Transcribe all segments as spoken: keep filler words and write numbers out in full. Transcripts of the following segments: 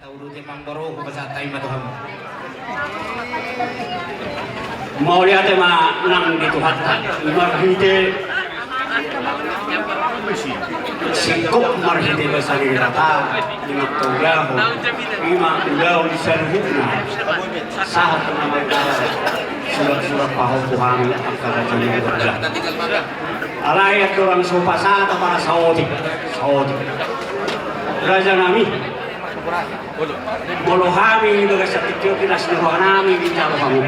Uduti amangboru, hupasahat hami ma tu hamu. Mauliate ma nang di Tuhanta, marhite singkop marhite basa ni Debata, ima taulahon, ima ulaon saluhutna, sahat tu na mangkarar surat-surat pahompu hami angka raja ni Debata. Alai andorang so hupasahat apala saotik, saotik. Raja nami, molo hami di bagasan tingki on, las ni roha nami manjalo hamu.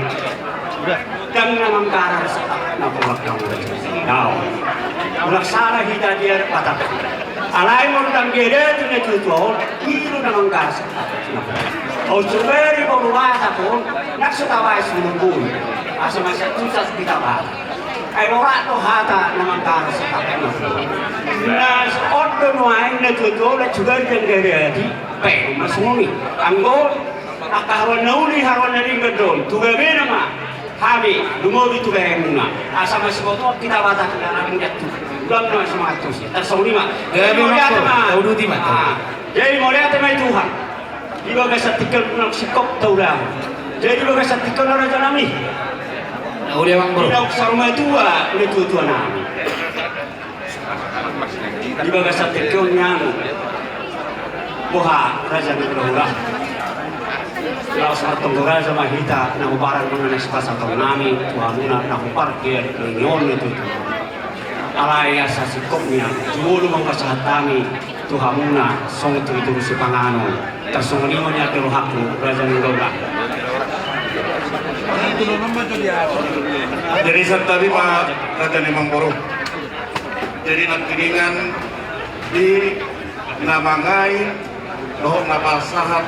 Ndang na mangkarar sahat na pola hamu. Dao. Ulang sala hita di ari patah. Alai molo ndang diadati na tuatua on, i do na mangkarar sahat na pola. Au subari molo mata pun, ndang so tabaen sumurgui. Asa masa tusas hita bata. Ai ora do hata na mangkarar sahat na pola. Na on do nuaeng na tuatua on, las subari ndang diadati. Pe, ma songon i. Anggo angka haroan na uli, haroan na denggan do on, tu gabena ma hami lumobi tu gabemuna. Asa masibotoan hita bata tu dalan ni Tuhan. Ulang na so mangantusi. Tarsongon i ma. Gabe. Jadi mauliate ma. Tauduti ma. Ah, jadi mauliate ma di Tuhan. Di bagasan tingki on unang singkop taulahon. Jadi di bagasan tingki on raja nami. Uli amangboru. Di naung saur matua, uli tuatua nami. Di bagasan tingki on nian, boha raja ni hulahula. Laos martonggo raja ma hita na huparang manang na sipasahaton nami tu hamuna na huparang di ari on na tutu. Alai asa singkop nian, jumolo ma hupasahat hami tu hamuna songon turituri sipanganon. Tarsongon i ma nian di rohangku raja ni hulahula. Jadi santabi ma raja ni amangboru. Jadi nangkiningan di na mangain dohot na pasahat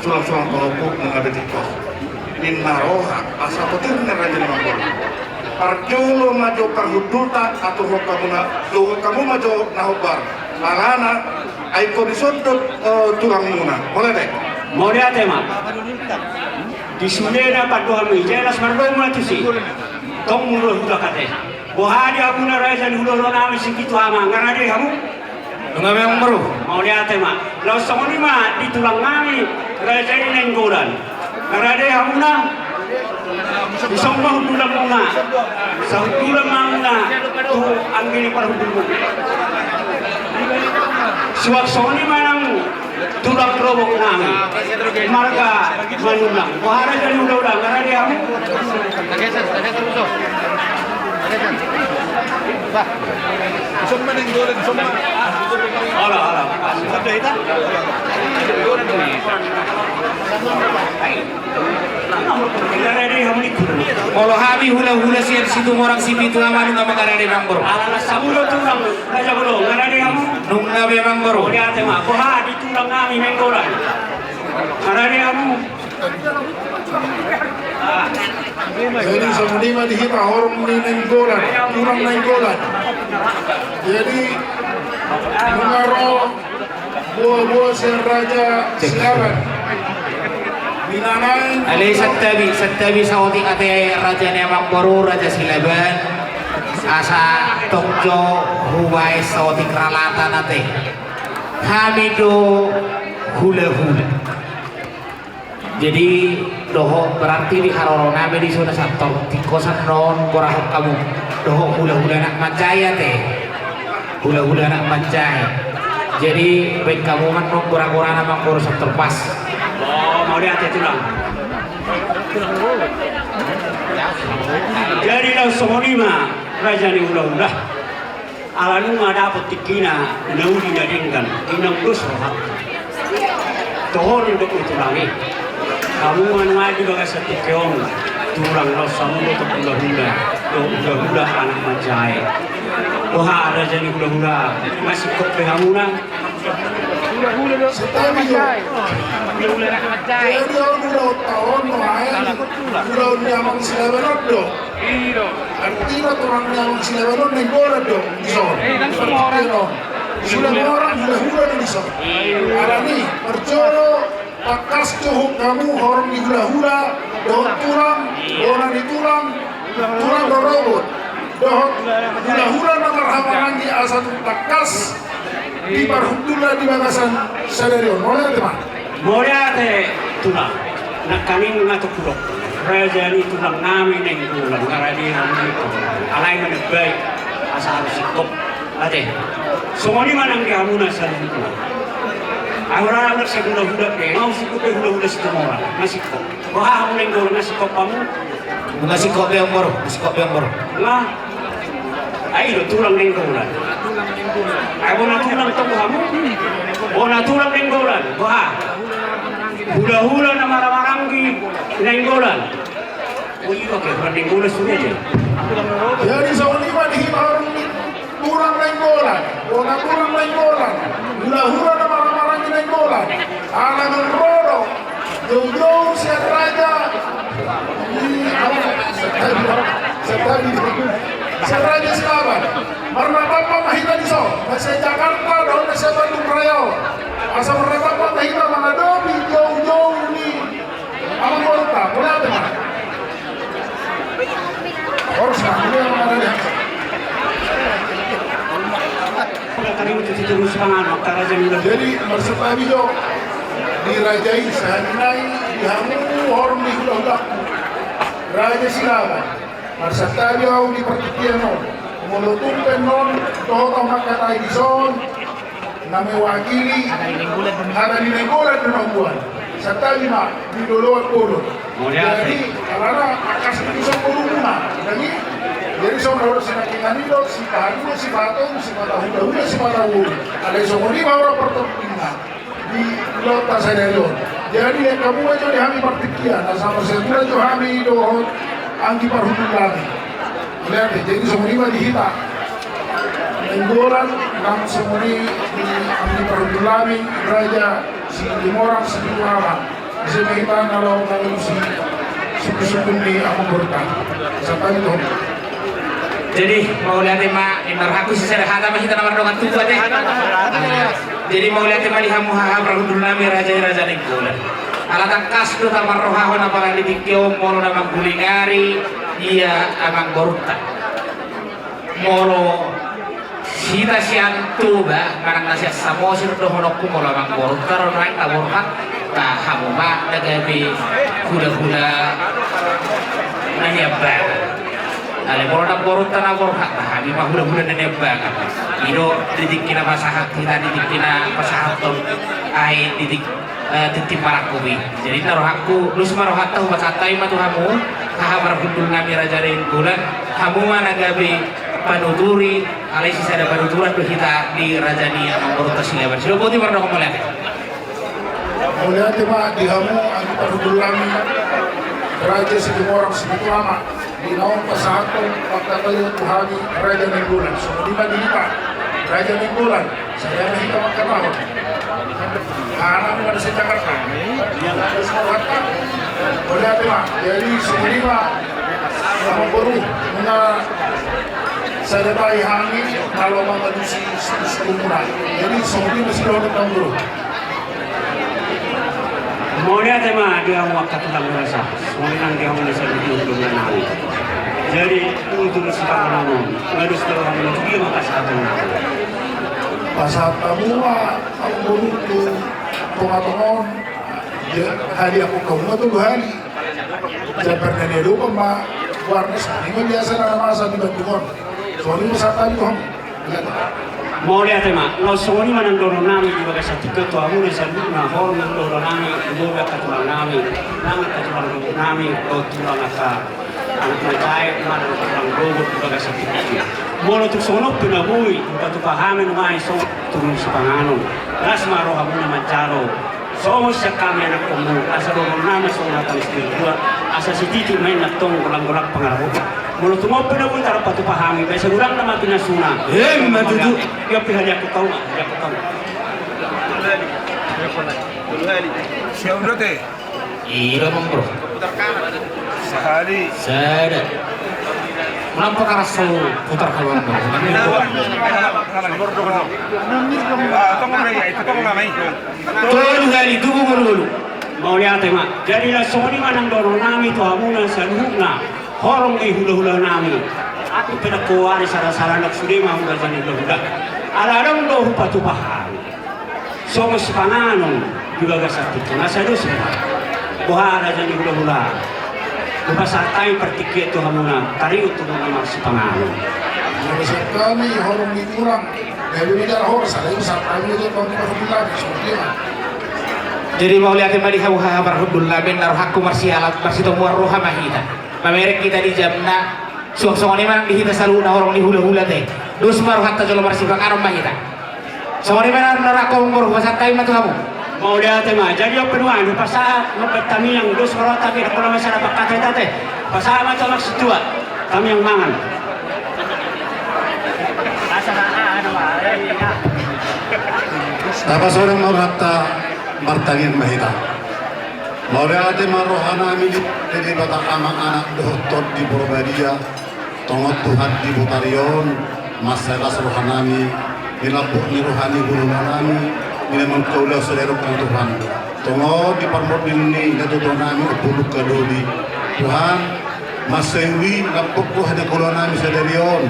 sulang-sulang pahompu nang na betik kos. Ninna roha asa potir ni raja ni amangboru. Parjolo ma jo parhundulta aturhon hamuna, dohot hamu ma jo na hombar. Alana ai ingkon dison do, eh, tulangmuna. Mauliate. Mauliate ma. Di sudena pandohan mija las mardongan ma tusi. Tong mulu huda kate. Boha di hamuna raja ni hulahula nami Singkitu Ama, nga rade hamu? Nunga be amangboru. Mauliate ma. Laos songon i ma di tulang nami raja i Nainggolan. Nga rade hamuna? Dison ma hundulanmuna. Sahundulan ma hamuna tu anggi ni parhundulmuna. Suang songon i ma nang tulang rorobot nami marga Manullang. Boha raja ni hulahula, nga rade hamu? Olo, olo. Nga rade hamu ningku? Molo hami hulahula sian Situmorang Sipitu Ama, nunga ma nga rade amangboru. Ala las hamu do tulang raja bolon, nga rade hamu? Nunga be amangboru. Mauliate ma. Boha di tulang nami Nainggolan, nga rade hamu? Jadi songon i ma di hita horong ni Nainggolan, tulang Nainggolan. Jadi nunga ro boa-boa sian raja Silaban. Di na naeng. Ale santabi, santabi saotik ate raja ni amangboru, raja Silaban. Asa tong jo hubaen saotik ralatan ate. Hami do hulahula. Jadi dohot berarti di haroro nami dison sator tingkosan non gorahon hamu. Dohot hulahula anak manjae ate. Hulahula anak manjae. Jadi baen hamu ma non gora-gorana amangboru sator pas. Oh, mauliate tulang. Jadi laos songon i ma raja ni hulahula. Ala nunga dapot tingkina na uli na denggan, inang dos rohangku. Toho do didok ni tulang i. Hamu ma nuaeng di bagasan tingki on tulang, laos hamu do tu hulahula, dohot hulahula anak manjae. Boha raja ni hulahula, masingkop pe hamuna? Hulahula do anak manjae. Hulahula anak manjae. Jadi on ulaonta on nuaeng ulaon ni amang Silaban on do. Artina tulang ni amang Silaban on Nainggolan do dison. Situmorang, hulahula do dison. Alani parjolo tangkas juhut hamu horong ni hulahula dohot tulang, bona ni tulang, tulang rorobot dohot hulahula na marhahamaranggi asa tung tangkas diparhundulna di bagasan sadari on. Mauliate ma. Mauliate tulang. Nangkaning na tongkudok raja ni tulang nami Nainggolan, nga raja ni Nainggolan. Alai manebai asa harus singkop. Ate. Songon i ma nang di hamuna saluhutna. Ahu ra anak sai hulahula pe, nga singkop pe hulahula Situmorang, nga singkop. Boha hamu Nainggolan, nga singkop hamu? Nga singkop be amor, nga singkop be amor. Nga. Ai do tulang Nainggolan. Ai bona tulang tong hamu. Bona tulang Nainggolan. Boha. Hulahula na marhahamaranggi Nainggolan. Oh iya, oke, bukan Nainggolan sudah aja. Jadi songon i ma di hita hamu tulang Nainggolan, bona tulang Nainggolan, hulahula na marhahamaranggi Nainggolan. Ala nang ro do joujou sian raja ni au, sian raja Silaban. Marnatamba ma hita dison, na sian Jakarta dohot na sian Bandung Raya on. Asa marnatamba ma hita mangadopi joujou ni amangborunta. Mauliate ma. Horas ma, ini yang mana dia? Jadi marsantabi jo di raja i, sahat nai di hamu horong ni hulahulangku raja Silaban. Marsantabi ahu di partingkian on. Molo tung pe annon dohot ahu mangkatai dison, na mewakili hata ni Nainggolan do na huboan. Santabi ma di loloan bolon. Jadi alana tangkas ni dison borumuna. Jadi, jadi songon na hudok sinangkingan i do, sipahaduo, sipatolu, sipatahulahula, sipatahulu. Alai songon i ma hurang partingkianna di ulaonta sadari on. Jadi, angka muna jo di hami partingkian, asa marsiatura jo hami dohot anggi parhundul nami. Mauliate, jadi songon i ma di hita Nainggolan, nang songon i di anggi parhundul nami, Raja Situmorang Sipitu Ama. Ise ma hita na laho mangalusi sungkunsungkun ni amangborunta. Santabi tutu. Jadi, mauliate ma, ninna rohangku sisada hata ma hita na mardongan tubu ate. Jadi, mauliate ma di hamu haha parhundul nami, raja i, Raja Nainggolan. Ala tangkas do taparrohahon apala di tingki on molo na manggulingari ia amangborunta. Molo hita sian Toba manang na sian Samosir dohononku, molo amangborunta ro nuaeng taborhat, ba hamu ma na gabe hulahula na niambangan. Alai molo namborunta na borhat, ba hami ma hulahula na niambangan. I do di tingki na pasahat hita, di tingki na pasahathon aek, di tingki eh, tintin marangkup i. Jadi ninna rohangku, dos ma rohanta hupasahat hami ma tu hamu haha parhundul nami, Raja Nainggolan, hamu ma na gabe panuturi, alai sisada panuturan do hita di raja ni amangborunta Silaban. Sidok boti mardongan mauliate. Mauliate ma di hamu anggi parhundul nami, Raja Situmorang Sipitu Ama. Di na on pasahathon pangkataion tu hami Raja Nainggolan. Songon i ma di hita Raja Nainggolan, sada ma hita mangkatahon. Aha nami ma na sian Jakarta. Ia na dos ma rohanta. Mauliate ma. Jadi songon i ma amangboru, nunga sada tahi hami na laho mangalusi sungkunsungkunmuna. Jadi songon i ma sidohonon amangboru. Mauliate ma di hamu angka tulang ni rasa, songon i nang di hamu na saluhutna. Jadi tutur sipanganon on, nga dos do hamu na tudia ma pasahaton nami. Pasahat hamu ma amangboru tu tongatonga on, hadiahon hamu ma tolu hali. Jambar na niadopan ma goarna, songon i ma biasa na masa di Bandung on. Songon i ma pasahat hami tu hamu. Mauliate ma. Laos songon i ma nang dohonon nami di bagasan tingki on tu hamu na saluhutna, horong ni hulahula nami, dohot angka tulang nami, nang angka tulang dohot nami, dohot tulang angka anak na jae manang tulang dohot di bagasan tingki on. Molo tung songon on pe na boi hupatupa hami nuaeng songon tutur sipanganon, las ma rohamuna manjalo. Songon sian hami anakkonmu, asa dohononnami songon hata ni situa, asa sititi ma i antong golang-golang pangarahutna. Molo tung on pe na boi tarpatupa hami, baen sai godang nama pinasuna. Emma tutu. Ia pe hadiahon hamu ma, hadiahon hamu ma. Siap, Bro, te. Ira, Bang, Bro. Sahali. Sada. Kenapa keras so putar haluan, Bang? Tolu hali, tubu ngolu-ngolu. Mauliate ma. Jadi na songon i ma nang dohonon nami tu hamuna saluhutna, horong ni hulahula nami. Atik pe nangkin ari sada-sada nang sude ma hurajani hulahula. Ala adong do hupatupa hami songon sipanganon. Gagas artita na sados ma. Boha raja ni hulahula? Hupasahat hami partingkian tu hamuna, tarihut tu hamuna marsipanganon. Ia, pasahat hami horong ni tulang. Jadi mauliate ma di hamu haha parhundul nami, na rohangku marsialam, marsitomuan roha ma hita. Mamereng hita di jamna. Suang songon i ma nang di hita saluhutna horong ni hulahula te. Dos ma rohanta jolo marsipanganon ma hita. Songon i ma nang na rohangku, hupasahat hami ma tu hamu. Mauliate ma. Jadi on pe nuaeng, hupasahat ma hami, dos ma rohanta, hami na pola masalah pakkatai tate. Pasahat ma tu amang sintua, hami mangan. Tapasahat ma rohanta, martangiang ma hita. Mauliate ma rohanami di Debata Ama, Anak dohot Tondi Porbadia. Tongon Tuhan di botari on, mansai las rohanami di lambok ni roha ni hulahula nami, di na mangkaula sadari on Tuhan. Tongon di parmonding ni natuatua nami Ompu Luka Doli, Tuhan, mansai uli lambok roha ni hulahula nami sadari on.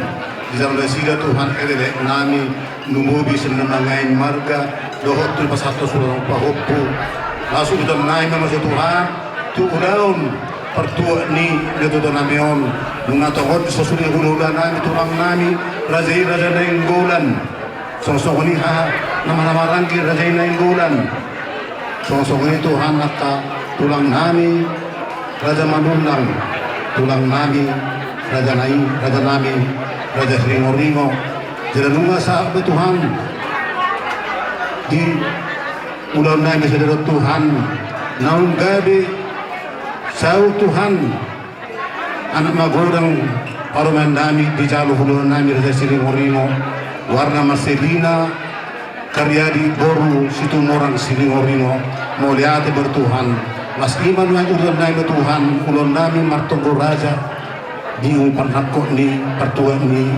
Di jala nasida Tuhan elek nami, lumobi sian na mangain marga dohot tu pasahat sura pahompu. Las urutan nami ma muse Tuhan tu ulaon partuat ni natuatua nami on. Nunga tongon di suhut ni hulahula nami, tulang nami, raja i Raja Nainggolan. Songon songon i haha na marhahamaranggi, Raja i Nainggolan. Songon songon i Tuhan angka tulang nami Raja Manullang, tulang nami Raja Nai, raja nami Raja Siringoringo. Jala nunga sahat be Tuhan di ulaon nami sadari on Tuhan, naung gabe saut Tuhan. Anak magodang parumaen nami dijalo hulahula nami Raja Siringoringo, goarna Marselina Karyadi boru Situmorang Siringoringo. Mauliate ma di Tuhan. Las i ma nuaeng urutan nami Tuhan, ulaon nami martonggo raja di parnangkok ni partuat ni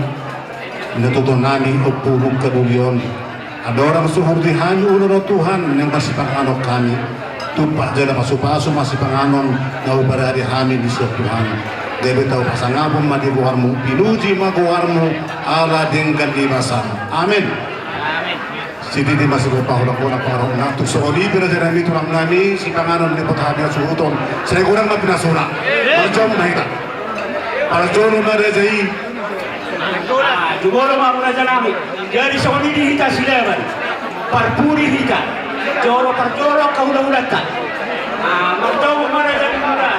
natuatua nami Ompu Luka Doli on. Andorang so huhut hami ulaon on Tuhan, naeng marsipanganon hami. Tumpak jala pasupasu ma sipanganon na huparade hami disi on Tuhan. Gabe tau pasangapon ma di goarmu, pinuji ma goarmu ala denggan ni basam. Amin. Sititi ma sigompa, holang-holang pangarahutna. Tung songon i pe raja nami, tulang nami, sipanganon dipot hami suhuton. Sai godang ma pinasuna. Parjolo ma hita. Parjolo ma raja i. Ah, jumolo ma raja nami. Jadi songon i di hita Silaban, parpudi hita, jolo parjolo angka hulahulanta. Ah, marjolo ma raja ni hula.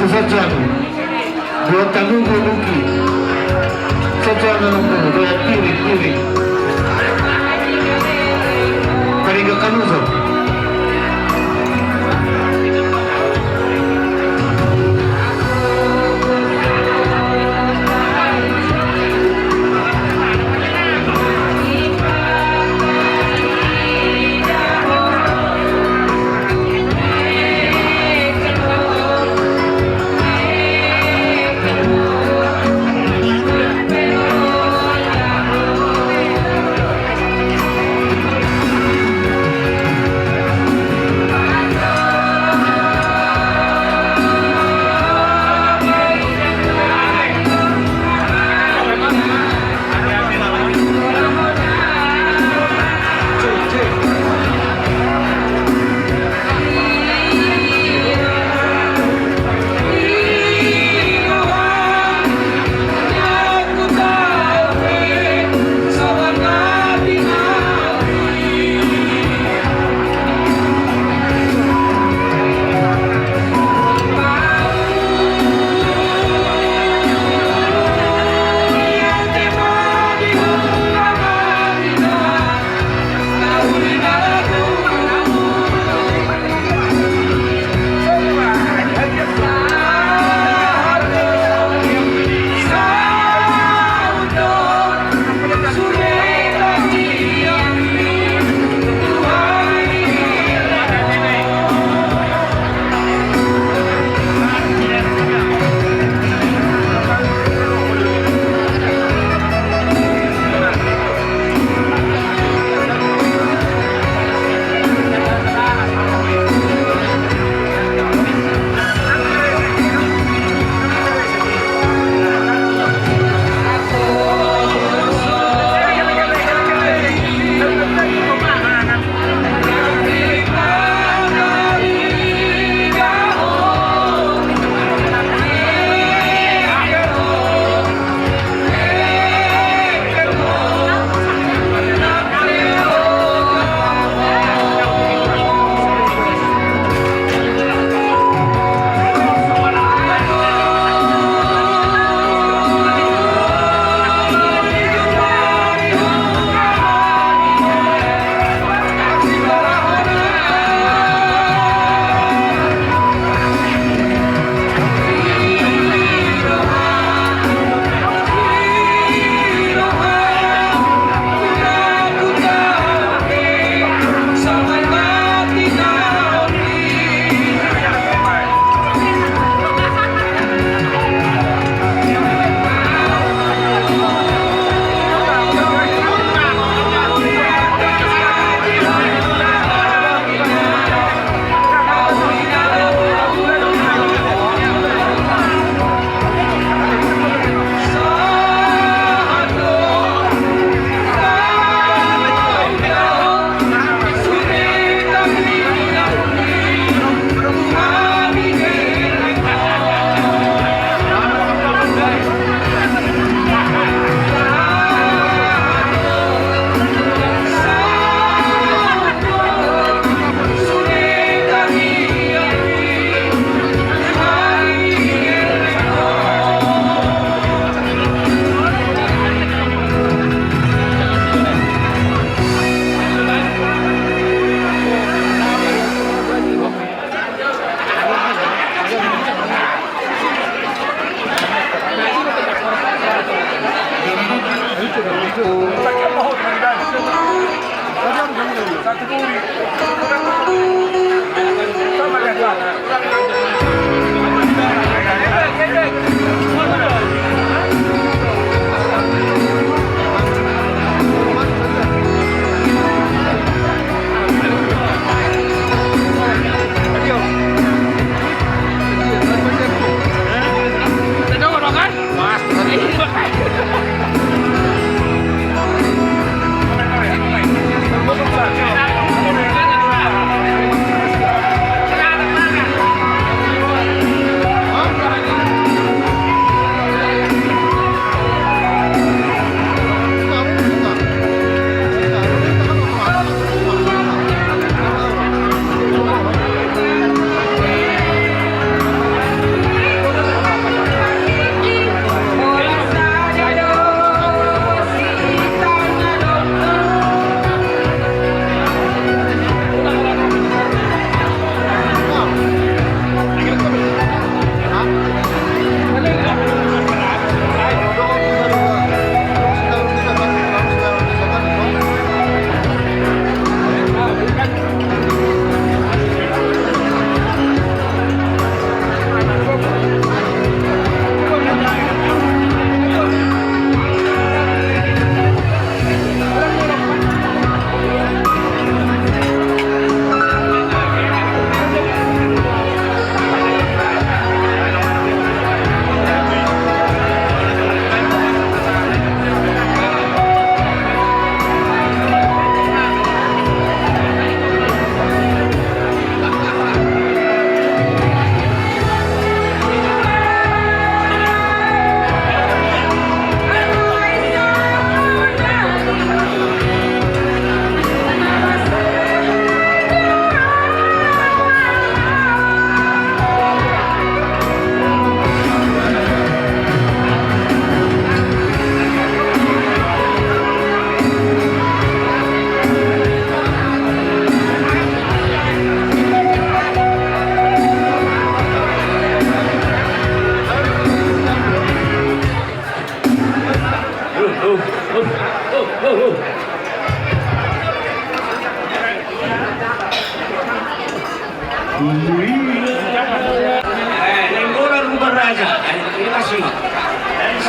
Sajan, dua talu dua buki. Sajan, dua piring, piring. Kariga kanuzo.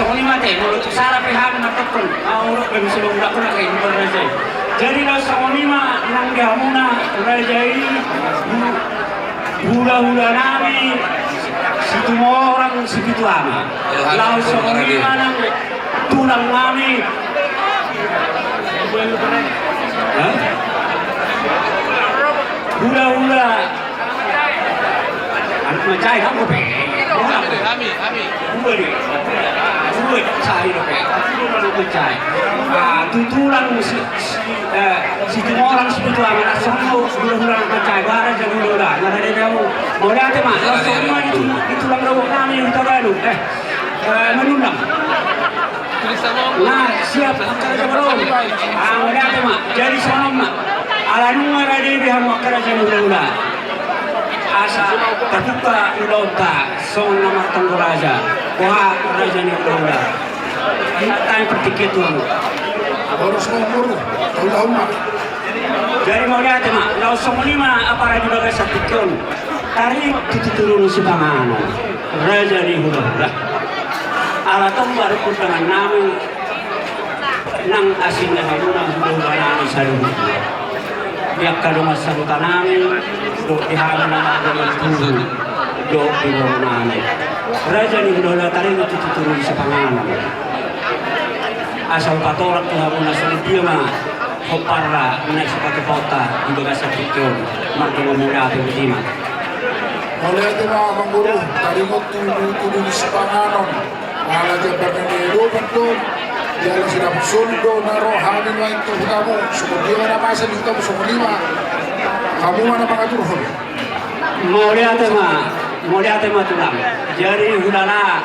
Songon i ma ate, molo tung sala pe hami martongkon, au rok pe misi mangulahon na kahidupan raja i. Jadi laos songon i ma nang di hamuna raja i, hulahula nami Situmorang Sipitu Ama. Laos songon i ma nang tulang nami. Hah? Hulahula. Anak mancai kan gue pengen. Hami, hami. Gue di. Gue cai lo pengen. Gue mancai. Ah, tu tulang si, si, eh, Situmorang Sipitu Ama, langsung mau hulahula anak mancai. Bara jadi hulahula. Nggak ada dia mau. Mau lihat ya, Mak. Langsung mau itu, itu tulang rokok nami, itu baru. Eh, eh, menundang. Nah, siap, angka raja baron. Ah, mauliate ma. Jadi songon on ma. Ala nunga rade be hamu angka raja ni hulahula. Asa tabuka ulaonta songon na martonggo raja. Boha raja ni hulahula. Tangi partingkian tu hamu. Boru ma, boru. Hulahula. Jadi mauliate ma. Laos songon i ma apala di bagasan tingki on. Taringot tu tutu ni sipanganon. Raja ni hulahula. Ala tong baru undangan nami. Nang asing na hamuna hulahula nami saluhutna. Di angka dongan sahuta nami, dohot di hamuna dongan tubu, dohot di boru nami. Raja ni hulahula, taringot tu tutu ni sipanganon. Asa hupatorang tu hamuna songon dia ma homparna na sipatupaonta di bagasan tingki on. Mardongan mauliate, botima. Mauliate ma, Amangboru, taringot tu tutu ni sipanganon. Ala jambar ni adopan do, jala sidapot solu do na ro hami nuaeng tu hutamu, songon dia ma na masa di hutamu, songon i ma hamu ma na mangaturhon. Mauliate ma, mauliate ma tulang. Jadi hulala,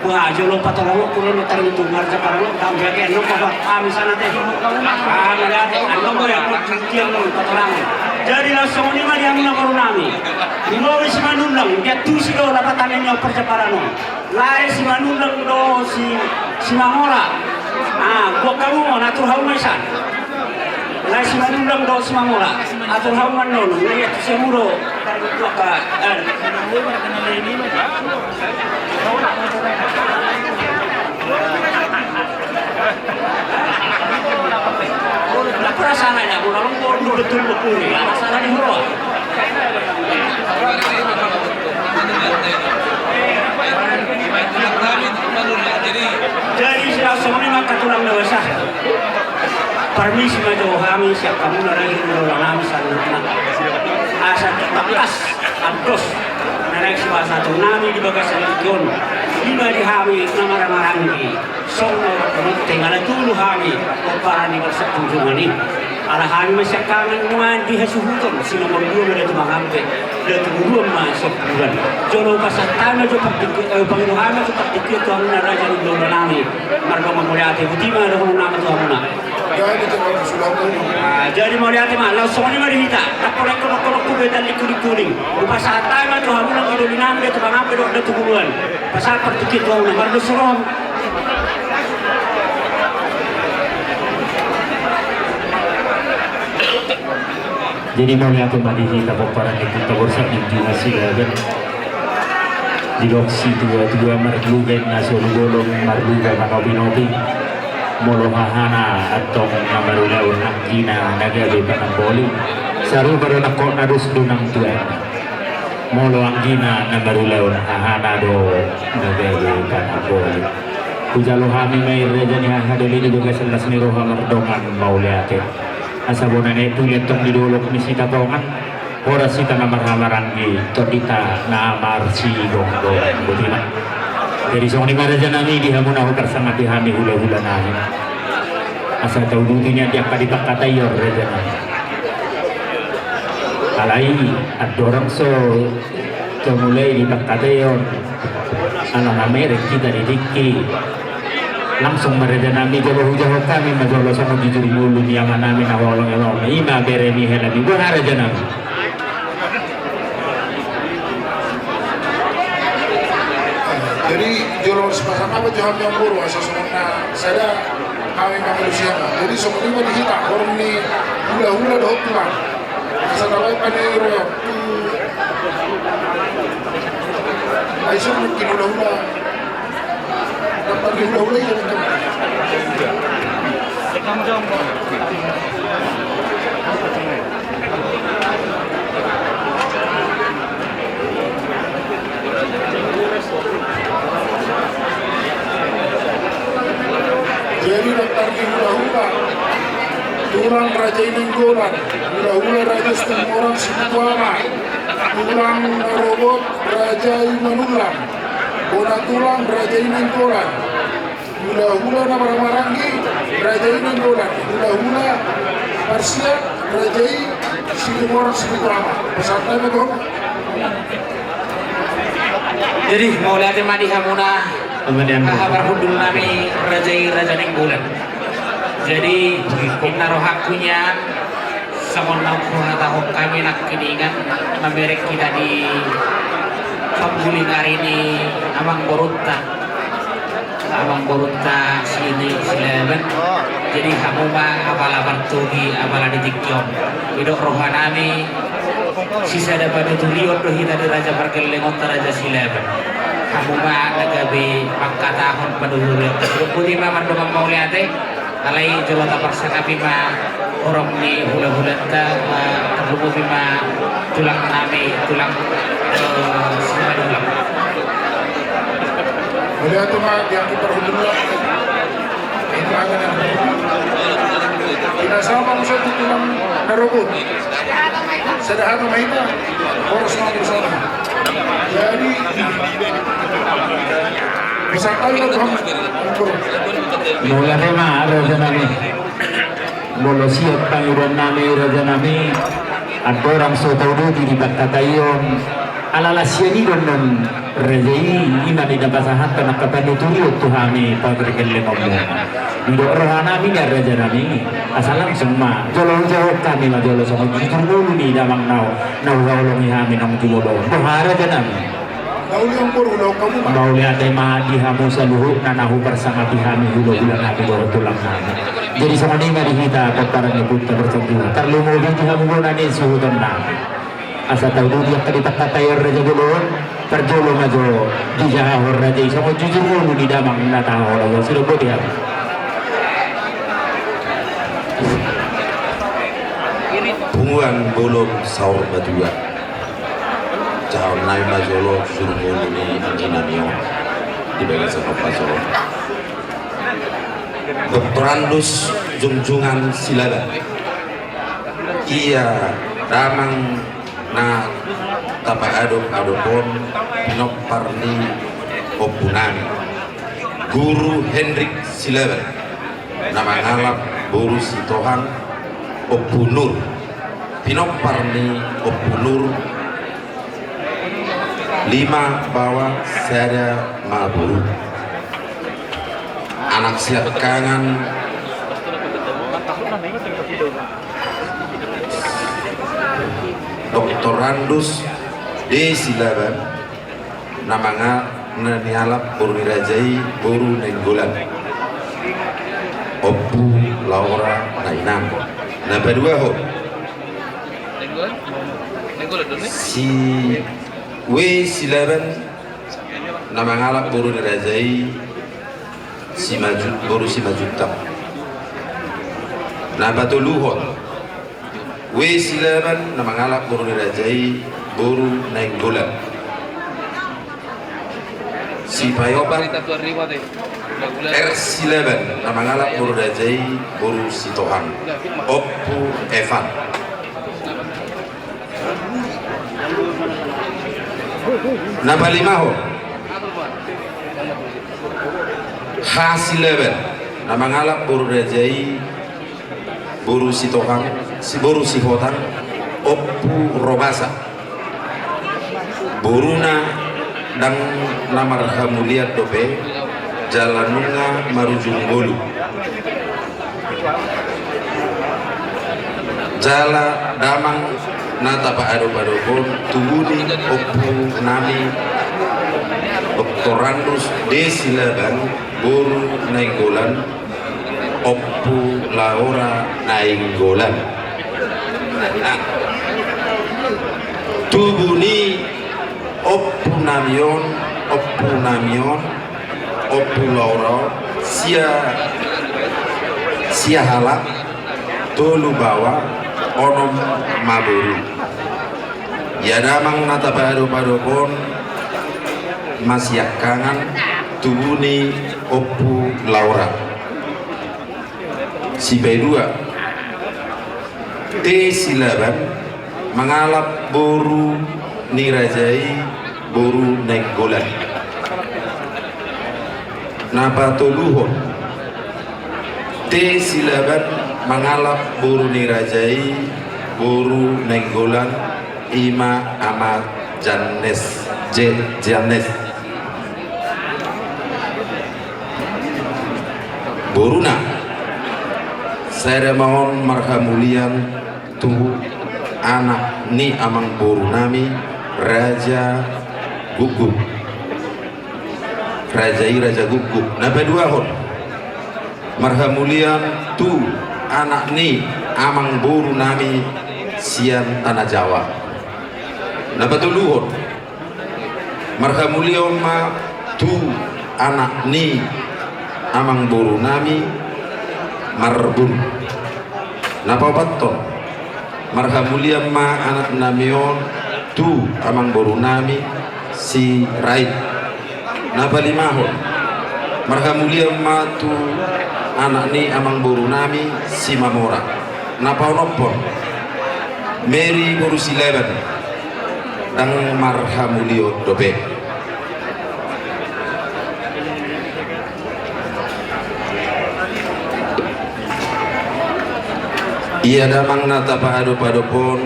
wah, jolo patorangon, kulo no taringot tu marja parano, tau jage no pabat kami sana te. Ah, mauliate, ano mo ya, mo tingkian no patorangon. Jadi laos songon i ma di hamuna boru nami. Di boi Simanundang, dia tusi do lapatan ni parja parano. Lae Simanundang do si, Simangora. Ah, buat kamu mau natur hamu ma isan. Lae Simanundang do Simangora. Atur hamu ma non, na ia tu siamu do. Buat ka, eh. Lah, perasaan aja, gua kalau gua dulu betul gua puri, perasaan aja gua. Jadi, sudah songon i ma angka tulang na basa. Parmisi ma jo hami sian hamuna raja ni hulahula nami saluhutna. Asa tangkas andos na naeng sipasahaton nami di bagasan tingki on. I ma di hami na marhahamaranggi. Songon na hurang tingala tolu hami, pomparan ni bangso Tunjungan i. Ala hami ma siangkangan nuaeng di hasuhuton, sinomor dua ma Datu Mangampe, Datu Dua ma Situmorang. Jolo pasahat hami ma jo partingki-, eh, pangido hami ma jo partingkian tu hamuna raja ni hulahula nami. Mardongan mauliate, botima dohonon nami tu hamuna. Ah, jadi mauliate ma, laos songon i ma di hita, tapolek kolok-kolok tu betan lingkuling-kuling. Hupasahat hami ma tu hamuna pangoli nami Datu Mangampe dohot Datu Dua. Pasahat partingkian tu hamuna, mardos roha. Jadi mauliate ma di hita pomparan ni Kota Borsak di Juma Silaban. Didok situa-tua marluga inna solu bolon, marluga manopi-nopi. Molo hahana antong na marulaon anggina na gabe panamboli. Sarupa do nangkok na dos do nang tuan. Molo anggina na marulaon hahana do na gabe panamboli. Hujalo hami ma i raja ni haha doli di bagasan las ni roha mardongan mauliate. Asa bona ni tuli antong di dolok ni Sitapongan. Horas hita na marhahamaranggi, tondinta na marsigomgoman, botima. Jadi songon i ma raja nami di hamuna huparsangapi hami hulahula nami. Asa tauduti nian di angka di pangkataion raja nami. Alai andorang so tamulai di pangkataion, ala na mereng hita di tingki. Langsung ma raja nami, jolo hujahahon hami ma jolo songon jujur ni ulu ni ama nami na holong i, holong i ma bere ni hela ni boha raja nami. Jadi jolo sipasang apa jo hami Amangboru, asa songon na sada hami mangalusi hami. Jadi songon i ma di hita horong ni hulahula dohot tulang. Asa tabaen ma ni ro tu ai songon ni hulahula. Jadi, dokter di hula-hula, tulang Raja i Nainggolan, hula-hula Raja Situmorang Sipitu Ama, tulang Narogod Raja i Manullang, bona tulang Raja i Nainggolan, hula-hula na marhahamaranggi Raja i Nainggolan, hula-hula parsiat Raja i Situmorang Sipitu Ama. Pesan kami, Bang. Jadi, mauliate ma di hamuna, haha parhundul nami, Raja i Raja Nainggolan. Jadi, inna rohangku nian, songon na huhatahon hami nangkiningan, mamereng hita di pangguling ari ni amangborunta, amangborunta si Silaban. Jadi, hamu ma apala partogi, apala di tingki on. Didok roha nami, sisada panuturion do hita di raja pargellengonta Raja Silaban. Hamu ma na gabe mangkatahon panuturion. Boti ma mardongan mauliate. Alai jolo taparsangapi ma horong ni hula-hulanta, ma tarlumobi ma tulang nami, tulang, eh, Simanullang. Mauliate ma di angka parhundul. Ini ma angka na parhundul. Ina sama musa tu tulang Narogod. Sada hata ma hita, boros ma bersama. Jadi, bisa kali lah, Bang. Mauliate ma, raja nami. Molo sian pangidoan nami, raja nami, andorang so tauduti di pangkataion, ala las sian i do annon raja i, i ma na pasahathon angka panuturion tu hami pargellengonmuna. Didok roha nami nian, raja nami, asa langsung ma jolo hujahahon hami ma jolo songon jujur ngolu ni damang na, na huhaholongi hami naung jumolo on. Boha, raja nami? Mauliate ma di hamu saluhutna na huparsangapi hami hula-hula nami dohot tulang nami. Jadi songon i ma di hita pomparan ni ompunta Parsanjuhu, tarlumobi di hamu bona ni suhuton nami. Asa tauduti angka di pangkataion raja bolon, parjolo ma jo dijahahon raja i songon jujur ngolu ni damang na tahaholongi on. Sude, boti hami. Punguan Bolon Saur Matua. Jahahon nami ma jolo jujur ngolu ni anggi nami on di bagasan ombas on. Doktorandus Jungjungan Silaban. Ia damang na tapaadop-adop on, pinompar ni ompu nami Guru Henrik Silaban, na mangalap boru Sitohang, Ompu Nur, pinompar ni Ompu Nur, lima baoa sada ma boru. Anak siangkangan Doktorandus D Silaban, na manga-, na nialap boru ni raja i boru Nainggolan, Ompu Laura Nainang. Na paduahon, si W Silaban, na mangalap boru ni raja i Simaju-, boru Simanjuntak. Na patoluhon, W Silaban, na mangalap boru ni raja i boru Nainggolan. Sipaopat, R Silaban, na mangalap boru ni raja i boru Sitohang, Ompu Evan. Na palimahon, H Silaban, na mangalap boru ni raja i boru Sitohang, si boru Sihotang, Ompu Robasa. Boruna ndang na marhamulian dope, jala nunga marujung ngolu. Jala damang na tapaadop-adop on, tubu ni ompu nami Doktorandus D Silaban boru Nainggolan, Ompu Laura Nainggolan. Tubu ni ompu nami on, ompu nami on, Ompu Laura, sia, sia halak, tolu baoa, onom ma boru. Ia damang na tapaadop-adop on, masiangkangan, tubu ni Ompu Laura. Sipaidua. T Silaban mangalap boru ni raja i, boru Nainggolan. Na patoluhon. T Silaban mangalap boru ni raja i, boru Nainggolan, i ma Ama Jannes, Je-, Jannes. Boruna. Sada ma on marhamulian tu anak ni amangborunami Raja Guguk. Raja i Raja Guguk. Na paduahon. Marhamulian tu anak ni amangborunami sian Tanah Jawa. Na patoluhon. Marhamulian ma tu anak ni amangborunami Marbun. Na paopathon. Marhamulian ma anaknami on tu amangborunami Sirait. Na palimahon. Marhamulian ma tu anak ni amangborunami Simamora. Na paonomhon. Mary boru Silaban. Ndang marhamulian dope. Ia damang na tapaadop-adop on,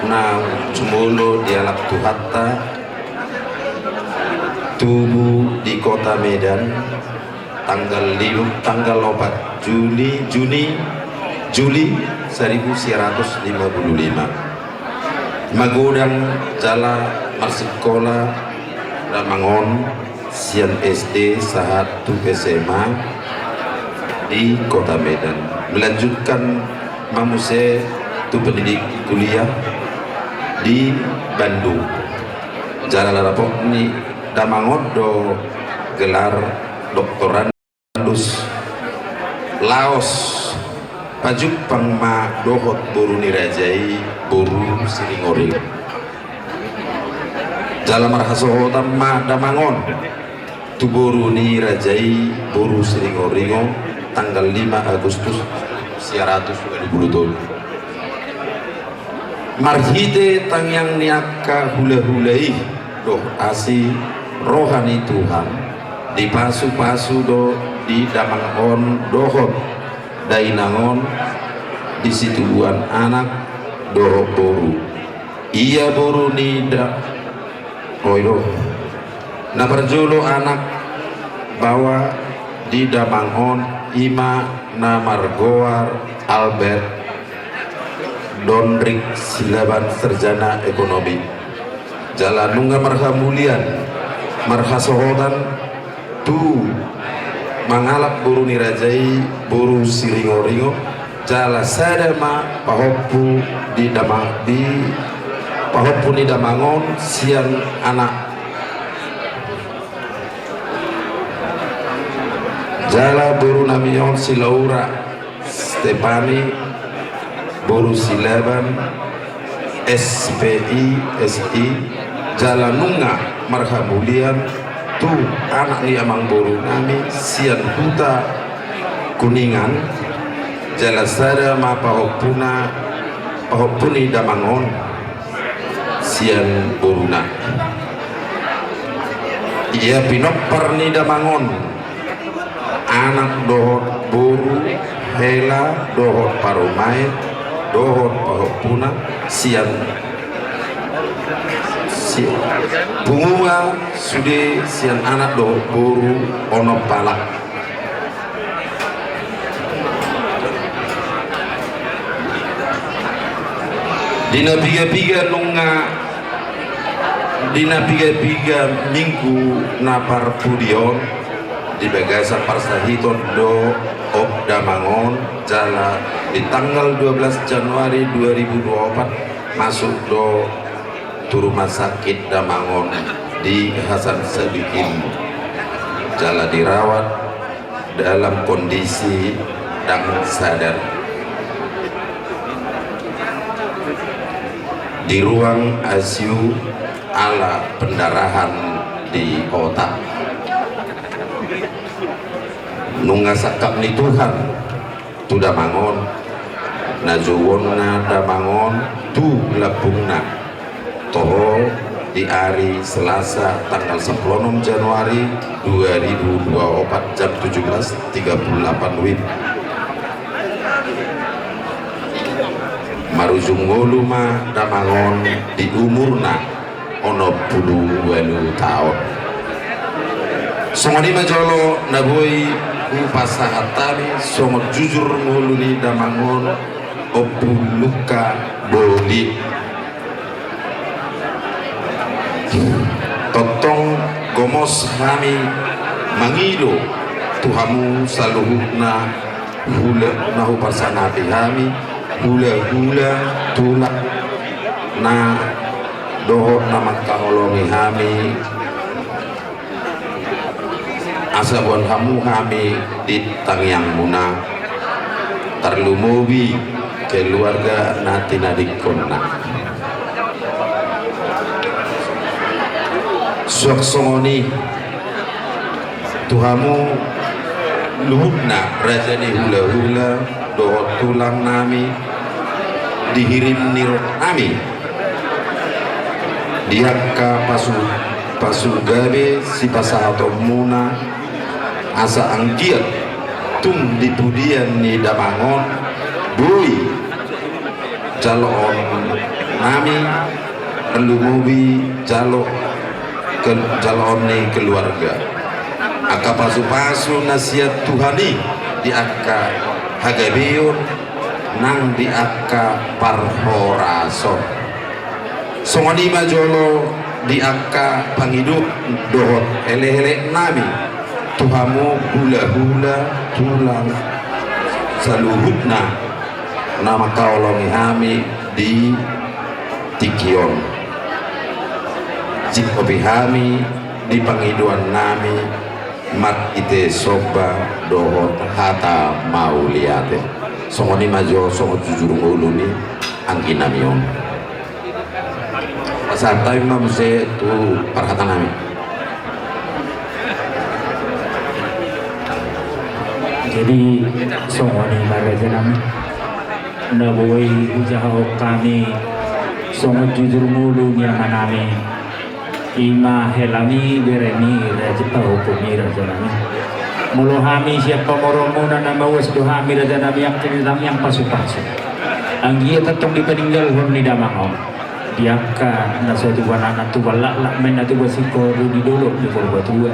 na jumolo dialap Tuhanta, tubu di Kota Medan, tanggal lim-, tanggal opat Juni, Juni, Juli seribu sembilan ratus lima puluh lima. Magodang jala marsikola damang on sian S D sahat tu S M A di Kota Medan. Melanjutkan ma muse tu pendidik kuliah di Bandung. Jala na dapot ni damang on do gelar doktorandus. Laos pajumpang ma dohot boru ni raja i, boru Siringoringo. Jala marhasohotan ma damang on tu boru ni raja i, boru Siringoringo, tanggal lima Agustus siaratus ualu pulu tolu. Marhite tangiang ni angka hulahula i dohot asi roha ni Tuhan, dipasupasu do di damang on dohot dainang on di situbuan anak dohot boru. Ia boru ni da-, oi do. Na parjolo anak baoa di damang on i ma na margoar Albert Dondrik Silaban, sarjana ekonomi. Jala nunga marhamulian, marhasohotan tu mangalap boru ni raja i, boru Siringoringo, jala sada ma pahompu di damang, di pahompu ni damang on sian anak. Jala borunami on si Laura Stefani, boru Silaban, S P I, S I, jala nunga marhamulian tu anak ni amangborunami sian Huta Kuningan, jala sada ma pahompuna, pahompu ni damang on sian boruna. Ia pinompar ni damang on, anak dohot boru, hela dohot parumaen, dohot pahompuna, sian, si-, punguan sude sian anak dohot boru onom halak. Di na piga-piga nunga, di na piga-piga minggu na parpudi on, di bagasan parsahiton do damang on, jala di tanggal dua belas Januari dua ribu dua opat masuk do tu rumah sakit damang on. di Hasan Sadikin jala dirawat dalam kondisi dang sadar di ruang I C U ala pendarahan di otak. Nunga sangkap ni Tuhan tu damang on, na jouonna damang on tu lambungna. Toho di ari Selasa tanggal sampulu onom Januari dua ribu dua puluh empat jam tujuh belas tiga puluh delapan W I B. Marujung ngolu ma damang on di umurna onom pulu ualu taon. Songon i ma jolo na boi hupasahat hami songon jujur ngolu ni damang on, Ompu Luka Boli. Tongtong gomos hami mangido tu hamu saluhutna hula na huparsangapi hami, hula-hula, tulangna dohot na mangkaholongi hami, asa boan hamu hami di tangiangmuna, tarlumobi keluarga na tinadingkonna. Suang songon i tu hamu luhutna raja ni hula-hula dohot tulang nami, dihirim ni roha nami di angka pasu, pasu gabe sipasahatonmuna, asa anggiat tung di pudian ni damang on boi jaloon nami, tarlumobi jalo ke, jaloon ni keluarga. Angka pasu-pasu na sian Tuhan i di angka hagabeon nang di angka parhorason. Songon i ma jolo di angka pangido dohot elek-elek nami tu hamu hula-hula, tulang saluhutna na mangkaholongi hami di tingki on. Singkopi hami di pangidoan nami marhite somba dohot hata mauliate. Songon i ma jo songon jujur ngolu ni anggi nami on. Pasahat hami ma muse tu parhata nami. Jadi songon i ma raja nami na boi hujahahon hami songon jujur ngolu ni ama nami. I ma helami beremi raja pahompumi raja nami. Molo hami sian pamoruonmuna na mauas do hami raja nami angka ni tangiang pasu-pasu. Anggiat tongtong dipaninggalhon ni damang on di angka na so tubuan anak tubuan laklak, baen na tubuan singkoru di dolok ni Purbatua,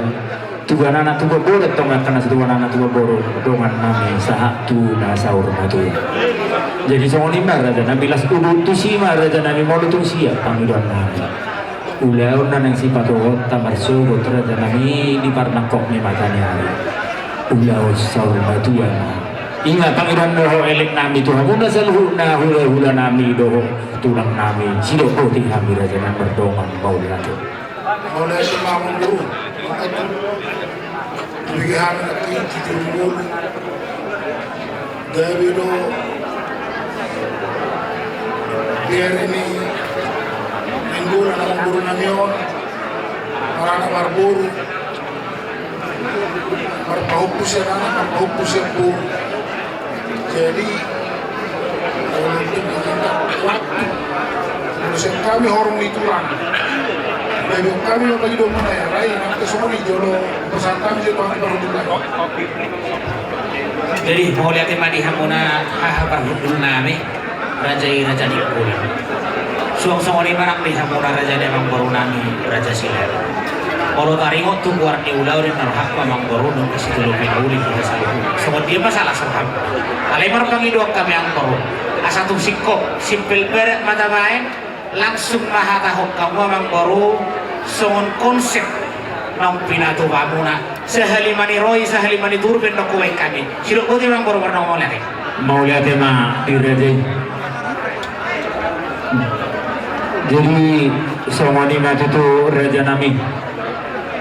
tubuan anak tubuan boru, tong angka na so tubuan anak tubuan boru dongan nami sahat tu na saur matua. Jadi songon i ma raja nami, las udut tusi ma raja nami molo tung sian pangidoan nami. Ulaon na naeng sipatuhonta marsogot raja nami di parnangkok ni mata ni ari, ulaon saur matua ma. I ma pangidoan dohot elek nami tu hamuna saluhutna hula-hula nami dohot tulang nami, sidok boti hami raja nami mardongan mauliate. Mauliate ma amangboru. Tubege hami nangkin jujur ngolu. Gabe do bere ni nainggolan amangboru nami on, maranak marboru, marpahompu sian anak, marpahompu sian boru. Jadi molo tung diminta waktu, molo sian hami horong ni tulang, gabe hami ma pangidoanmuna, ya rai nangkin songon i jolo pasahat hami jo tu hami parhundul nami. Jadi mauliate ma di hamuna haha parhundul nami, raja i raja ni Nainggolan. Suang songon i ma nang di hamuna raja ni amangboru nami raja Silaban. Molo taringot tu goar ni ulaon i na rohangku amangboru, nunga situtu pinauli hita saluhut. Songon dia ma salah rohangku. Alai marpangidoan hami amangboru, asa tung singkop simpel bere ma tabaen, langsung ma hatahon hamu amangboru songon konsep naung pinatupa hamuna. Sahali ma ni roha i, sahali ma ni turpuk na hubaen hami. Sidok boti ma amangboru, mardongan mauliate. Mauliate ma di raja i. Jadi Songon i ma tutu raja nami.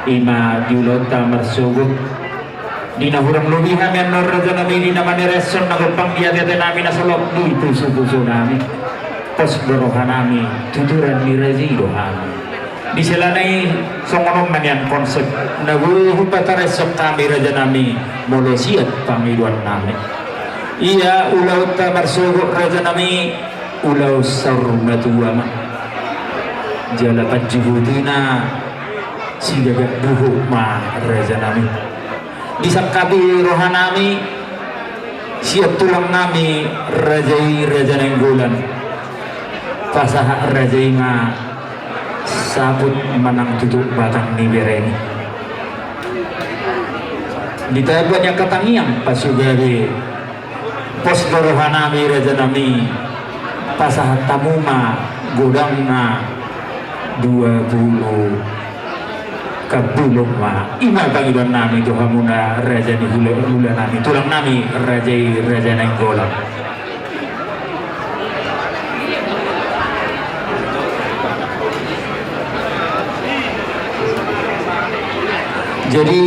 I ma di ulaonta marsogot. Di na hurang lobi hami annon raja nami di na manereshon na gompang di ate-ate nami na solot di pusu-pusu nami. Pos do roha nami, tuturan ni raja i do hami. Di sela na i songon on ma nian konsep na boi hupatareshon hami raja nami molo sian pangidoan nami. Ia ulaonta marsogot raja nami, ulaon saur matua ma. Jala panjuhutina sigagak buhuk ma raja nami. Disangkapi roha nami sian tulang nami raja i Raja Nainggolan. Pasahat raja i ma saput manang tutu batang ni bereni. Di tamba ni angka tangiang pasugabe. Pos do roha nami raja nami, pasahat hamu ma godangna dua pulu. Kabulung ma i ma pangidoan nami tu hamuna raja ni hula-hula nami, tulang nami raja i Raja Nainggolan. Jadi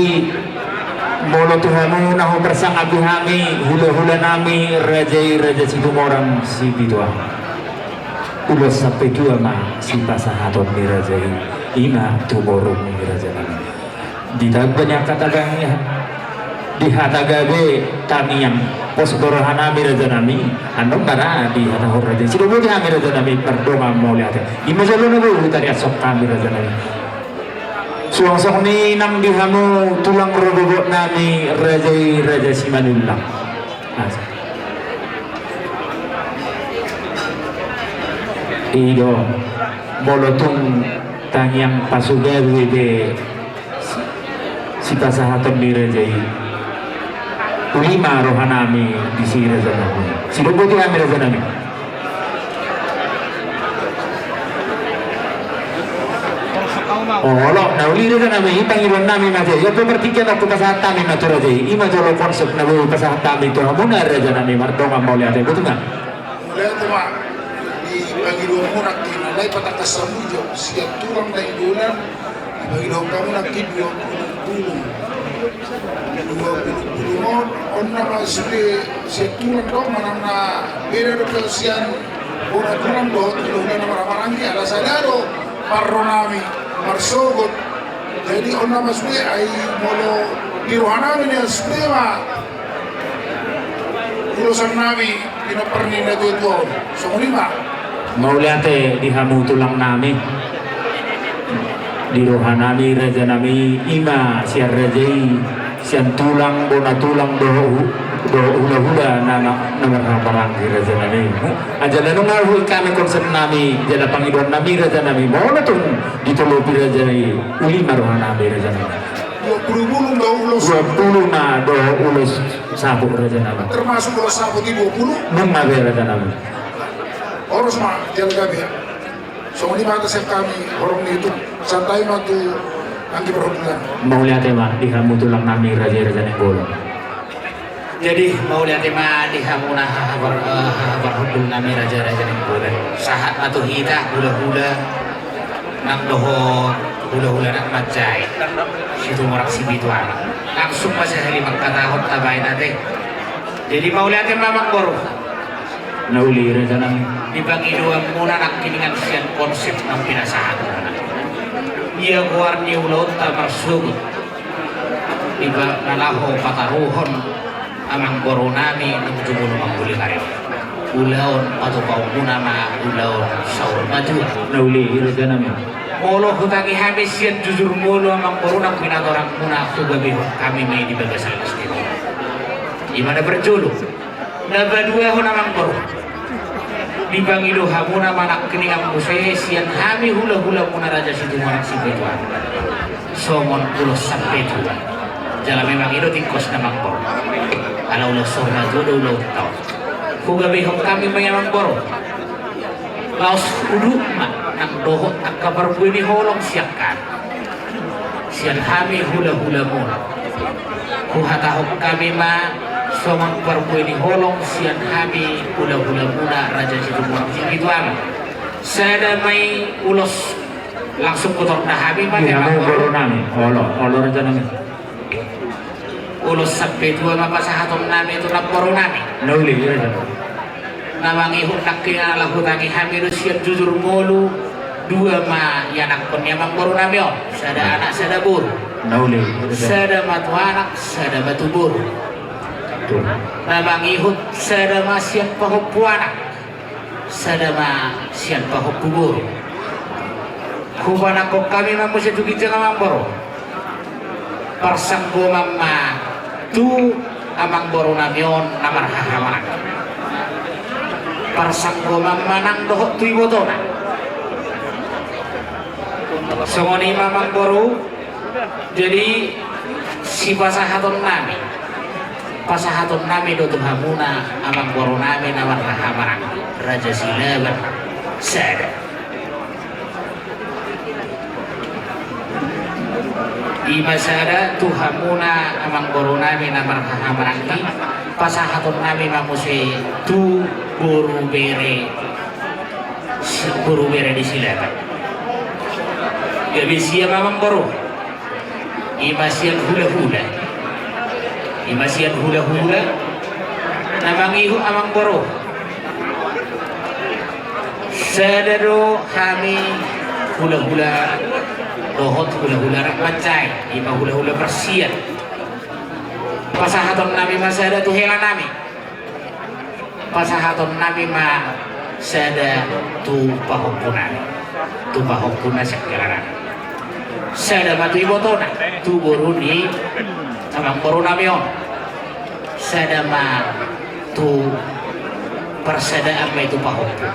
molo tu hamu na huparsangapi hami hula-hula nami raja i Raja Situmorang Sipituang. Ulos sampe tua ma sipasahaton ni raja i, i ma tu boru ni raja nami. Di tamba ni angka tangiang, di hata gabe tangiang, pos do roha nami raja nami, annon ma ra dihatahon raja i. Sidoboti hami raja nami mardongan mauliate. I ma jolo na boi hutariashon hami raja nami. Suang songon i nang di hamu tulang rorobot nami raja i Raja Simanullang. I do, molo tung tangiang pasugabe be sipasahaton ni raja i, uli ma roha nami disi raja nami. Sidoboti hami raja nami. Olo, na uli raja nami, i pangidoan nami ma ate. Ia pe partingkian on hupasahat hami ma tu raja i. I ma jolo konsep na boi hupasahat hami tu hamuna raja nami mardongan mauliate. Botima. Mauliate ma. Di pangidoanmuna nangkin, alai patangkas hamu jo sian tulang Nainggolan. Di pangidoan hamu nangkin dua pulu pulu. Dua pulu pulu on, on nama sude sian tulang do manang na beda do pe sian bona tulang dohot hula-hula na marhahamaranggi, ala sada do parro nami marsogot. Jadi on nama sude, ai molo di roha nami nian sude ma ulosan nami pinompar ni na tua-tua on. Songon i ma. Mauliate di hamu tulang nami. Di roha nami raja nami, i ma sian raja i, sian tulang, bona tulang dohot hu-, dohot hula-hula na, na, na marhahamaranggi raja nami. Anjaha na nunga huhut hami konsep nami jala pangidoan nami raja nami, molo tung ditolopi raja i, uli ma roha nami raja nami. Dua pulu bulung do ulos. Dua pulu ma do ulos saput raja nami. Termasuk ulos saput i dua pulu? Nunga be raja nami. Horas ma, jala gabe. Songon i ma hata sian hami horong ni itutu. Santabi ma tu anggi parhundulan. Mauliate ma di hamu tulang nami raja i Raja Nainggolan. Jadi mauliate ma di hamuna haha-, eh, haha parhundul nami raja i Raja Nainggolan. Sahat ma tu hita hula-hula nang dohot hula-hula na manjae Situmorang Sipituang. Langsung ma sahali mangkatahon tabaen ate. Jadi mauliate ma amangboru. Na uli raja nami. Di pangidoanmuna nangkiningan sian konsep na pinasahatmuna. Ia goar ni ulaonta marsogot. Di ba-, na laho pataruhon amangboru nami nang jumolo mangguling ari. Ulaon patupaonmuna ma ulaon saur matua. Na uli raja nami. Molo hutangi hami sian jujur ngolu amangboru nang pinatorangmuna, hugabehon hami ma i di bagasan listrik. I ma na parjolo. Na paduahon amangboru. Dipangido hamuna ma nangkiningan muse sian hami hula-hulamuna Raja Situmorang Sipituang. Songon ulos sampe tua. Jala memang i do tingkosna amangboru. Ala ulos saur matua do ulaonta on. Hugabehon hami ma i amangboru. Laos udutna nang dohot angka parbue ni holong sian hami. Sian hami hula-hulamuna. Huhatahon hami ma songon parbue ni holong sian hami hula-hulamuna Raja Situmorang Sipituang. Sada ma i ulos Langsung hutorna hami ma. Di nama namboru nami. Olo, olo raja nami. Ulos sampe tua ma pasahaton nami tu namboru nami. Na uli raja. Na mangihut nangkin ala hutangi hami do sian jujur ngolu, dua ma ianakhon ni amangboru nami on, sada anak sada boru. Na uli raja. Sada ma tu anak, sada ma tu boru. Betul. Na mangihut sada ma sian pahompu anak, sada ma sian pahompu boru. Hupanangkok hami ma muse tu ginjang amangboru. Parsanggoman ma tu amangboru nami on na marhahamaranggi. Parsanggoman ma nang dohot tu ibotona. Songon i ma amangboru. Jadi sipasahaton nami, pasahaton nami do tu hamuna amangboru nami na marhahamaranggi, Raja Silaban sada. I ma sada tu hamuna amangboru nami na marhahamaranggi, pasahaton nami ma muse tu boru bere, boru bere ni Silaban. Gabe sia ma amangboru. I ma sian hulahula. I ma sian hulahula. Na mangihut amangboru. Sada do hami hulahula dohot hulahula anak mansai. I ma hulahula parsian. Pasahaton nami ma sada tu hela nami. Pasahaton nami ma sada tu pahompu nami, tu pahompu na sian hela nami. Sada ma tu ibotona, tu boru ni amangboru nami on. Sada ma tu parsadaan ma i tu pahompu.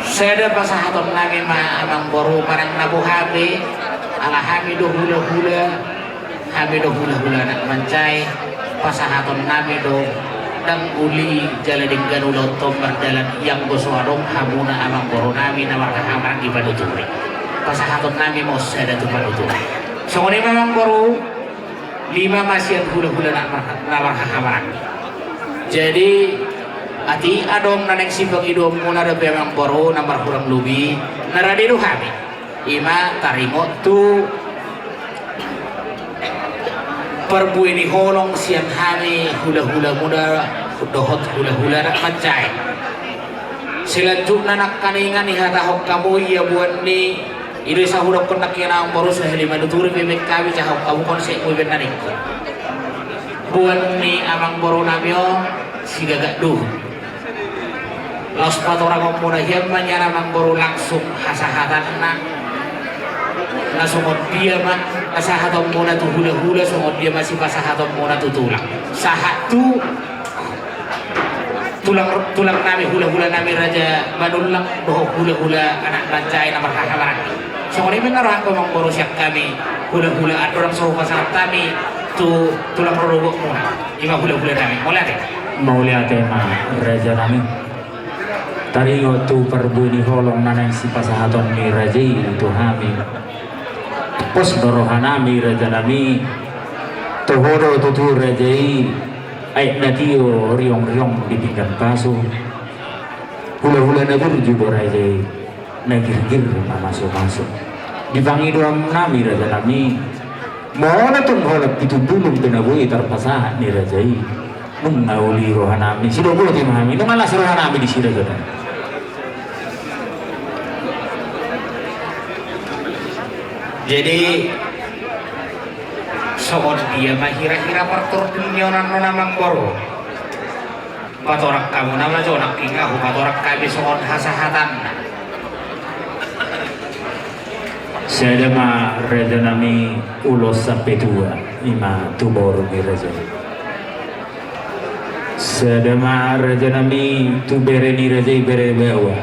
Sada pasahaton nami ma amangboru manang na boha pe, ala hami do hulahula, hami do hulahula anak mansai, pasahaton nami do ndang uli jala denggan ulaonta on mardalan ianggo so adong hamuna amangboru nami na marhahamaranggi panuturi. Pasahaton nami ma on sada tu panuturi. Songon i ma amangboru. Lima ma sian hulahula na mar-, na marhahamaranggi. Jadi atik adong na naeng sipangidoonmuna dope amangboru na marhurang lobi, na rade do hami. I ma taringot tu parbue ni holong sian hami hulahulamuna dohot hulahula anak mansai. Selanjutna nangkaningan dihatahon hamu ia boan ni I do i sahudokkon nangkin amangboru sahali manuturi pe baen hami, jahahon hamu kon sek mui baen na ningkon. Boan ni amangboru nami on sigagak do. Laos patorangonmuna hian ma nian amangboru langsung hasahatanna. Na songon dia ma pasahatonmuna tu hulahula, songon dia ma sipasahatonmuna tu tulang. Sahat tu tulang, tulang nami, hulahula nami Raja Manullang dohot hulahula anak mansai na marhahamaranggi. Songon i ma na rohangku amangboru sian hami hulahula andorang so hupasahat hami tu tulang rorobotmuna. I ma hulahula nami. Mauliate. Mauliate ma raja nami. Taringot tu parbue ni holong na naeng sipasahaton ni raja i tu hami. Pos do roha nami raja nami. Toho do tutu raja i. Aek na tio riongriong di pinggan pasu. Hulahula na burju do raja i, na girgir mamasumasu. Di pangidoan nami raja nami, molo tung holan pitu bulung pe na boi tarpasahat ni raja i, nunga uli roha nami. Sidoboti ma hami, nunga las roha nami disi raja nami. Jadi songon dia ma hirahira partording ni on annon amangboru? Patorang hamu nama jo nangkin, ahu patorang hami songon hasahatanna. Sada ma raja nami ulos sampe tua, i ma tu boru ni raja i. Sada ma raja nami tu bere ni raja i, bere baoa.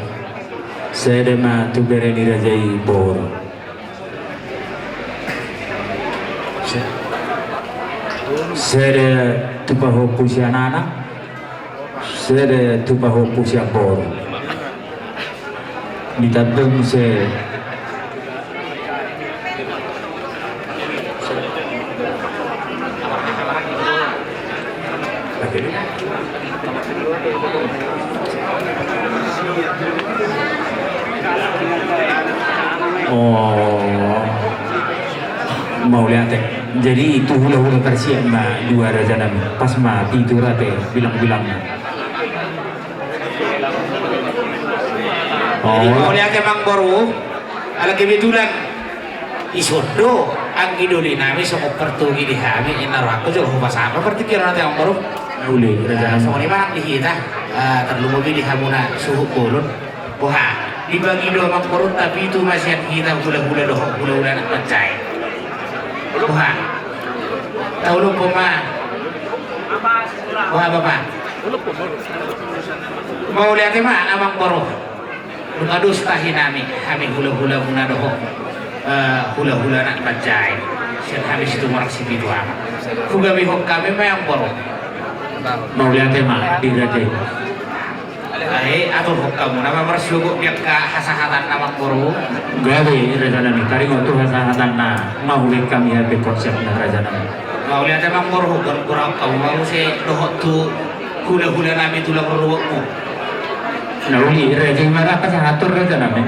Sada ma tu bere ni raja i, boru. Sada tu pahompu sian anak, sada tu pahompu sian boru. Ditandang se. Oh, mauliate. Jadi tu hulahula parsiap ma dua raja nami. Pas ma pitu rate bilang-bilangna. Jadi, oh, mauliate amangboru. Ala kebetulan ison do anggi doli nami songon partogi di hami, inna rohangku jolo hupasahat ma partingkian on ate amangboru. Uli, raja nami. Songon i ma nang di hita, eh, tarlumobi di hamuna suhut bolon. Boha, dipangido amangborunta pitu ma sian hita hulahula dohot hulahula anak panjae. Boha, taulupon ma. Boha bapa. Mauliate ma amangboru. Nunga dos tahi nami, hami hulahula muna dohot, eh, hulahula anak panjae. Sian hami Situmorang Sipitu Ama. Hugabehon hami ma amangboru. Mauliate ma di raja i. Ai aturhon hamu nama marsogot di angka hasahatanna amangboru. Gabe raja nami, taringot tu hasahatanna, ma hubaen hami hape konsepna raja nami. Mauliate amangboru, hugurgurahon hamu ma muse dohot tu hulahula nami tulang rorobotmu. Na uli raja i ma ra pasahathon raja nami.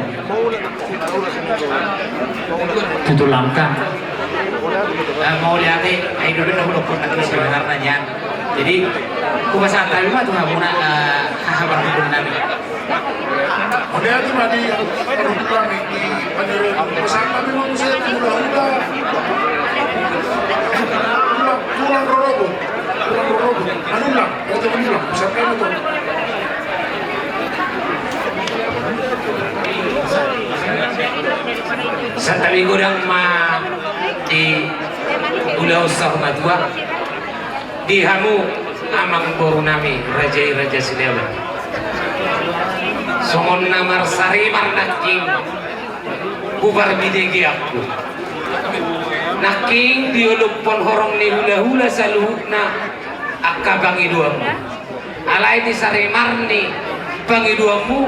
Tutu langka. Eh, mauliate, ai dope na hudok kota tu sebenarna nian. Jadi, hupasahat hami ma tu hamuna, eh, haha parhundul nami. Mauliate ma di parhundul nami di Panjaitan. Hupasahat hami ma muse tu hulahula. Tulang, tulang rorobot. Tulang rorobot. Manullang, raja Manullang. Hupasahat hami ma tu. Santabi godang ma di ulaon saur matua, di hamu amangboru nami raja i Raja Sinaga. Songon na marsarimar nangkin huparbinege ahu. Nangkin diolophon horong ni hulahula saluhutna angka pangidoanmu. Alai di sarimarni pangidoanmu,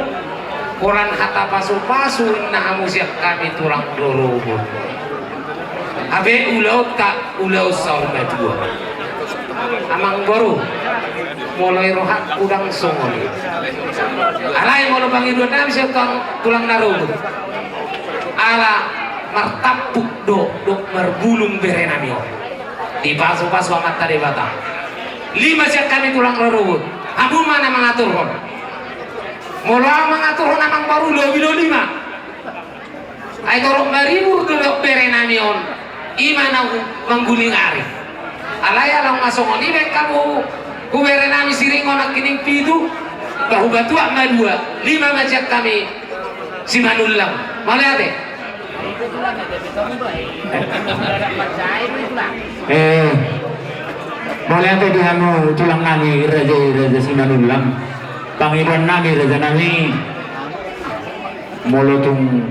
holan hata pasupasu inna hamu sian hami tulang rorobot. Hape ulaonta ulaon saur matua. Amangboru, molo i rohangku ndang songon i. Alai molo pangidoan nami sian tulang, tulang na rorobot, ala martampuk do, do marbulung bere nami on. Dipasupasu Amanta Debata. Lima sian hami tulang rorobot. Hamu ma na mangaturhon. Molo ahu mangaturhon amangboru, lobi do lima. Ai torop maribur do dohot bere nami on. I ma na mangguling ari. Alai ala nunga songon i baen hamu tu bere nami siringon nangkining pitu. Ba hupatuak ma dua. Lima ma sian hami Simanullang. Mauliate. Eh, mauliate di hamu tulang nami raja i Raja Simanullang. Pangidoan nami raja nami, molo tung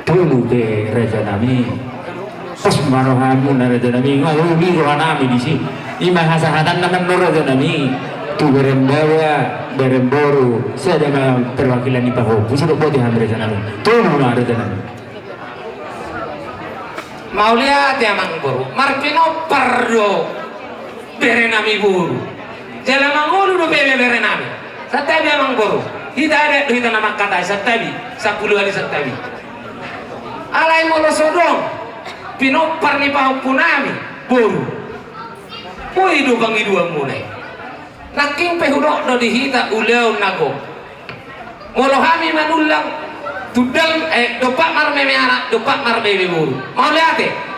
tolu pe raja nami, pos ma rohamuna raja nami, nga rugi roha nami disi. I ma hasahatanna mandok raja nami, tu berembawa, beremboru, sada ma perwakilan ni pahompu, sidok boti hami raja nami. Tolu ma raja nami. Mauliate amangboru, marpinompar do bere nami boru. Jala mangolu do bere, bere nami. Santabi amangboru. Hita adat do hita na mangkatai santabi, sampulu ari santabi. Alai molo so adong pinompar ni pahompu nami boru, boi do pangidoanmuna i. Nangkin pe hudok do di hita ulaon na gok. Molo hami manullang, tundal, eh, dompak marmeme anak, dompak marmeme boru. Mauliate.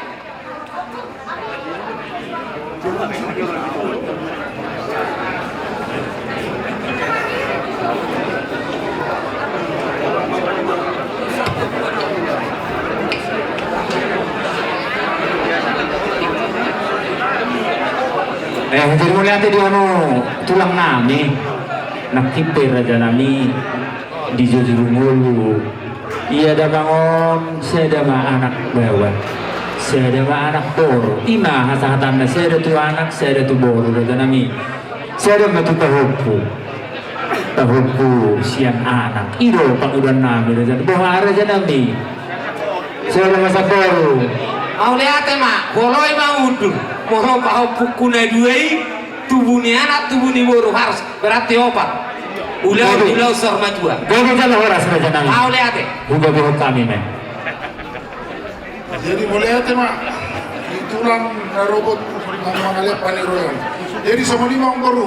Eh, jadi mauliate di hamu tulang nami. Nangkin pe raja nami di jojuru ngolu. Ia damang on sada ma anak baoa, sada ma anak boru. I ma hasahatanna, sada tu anak, sada tu boru raja nami. Sada ma tu pahompu, pahompu sian anak. I do pangidoan nami raja nami. Boha raja nami? Sada ma sian boru. Mauliate ma, holoi ma unduk. Molo pahompungku na dua i, tubu ni anak, tubu ni boru harus berarti opat. Ulaon, gabe, ulaon saur matua. Gabe jala horas raja nami. Mauliate. Hugabehon hami ma. Jadi mauliate ma di tulang na robot mangalean paniroion. Jadi songon i ma amang boru,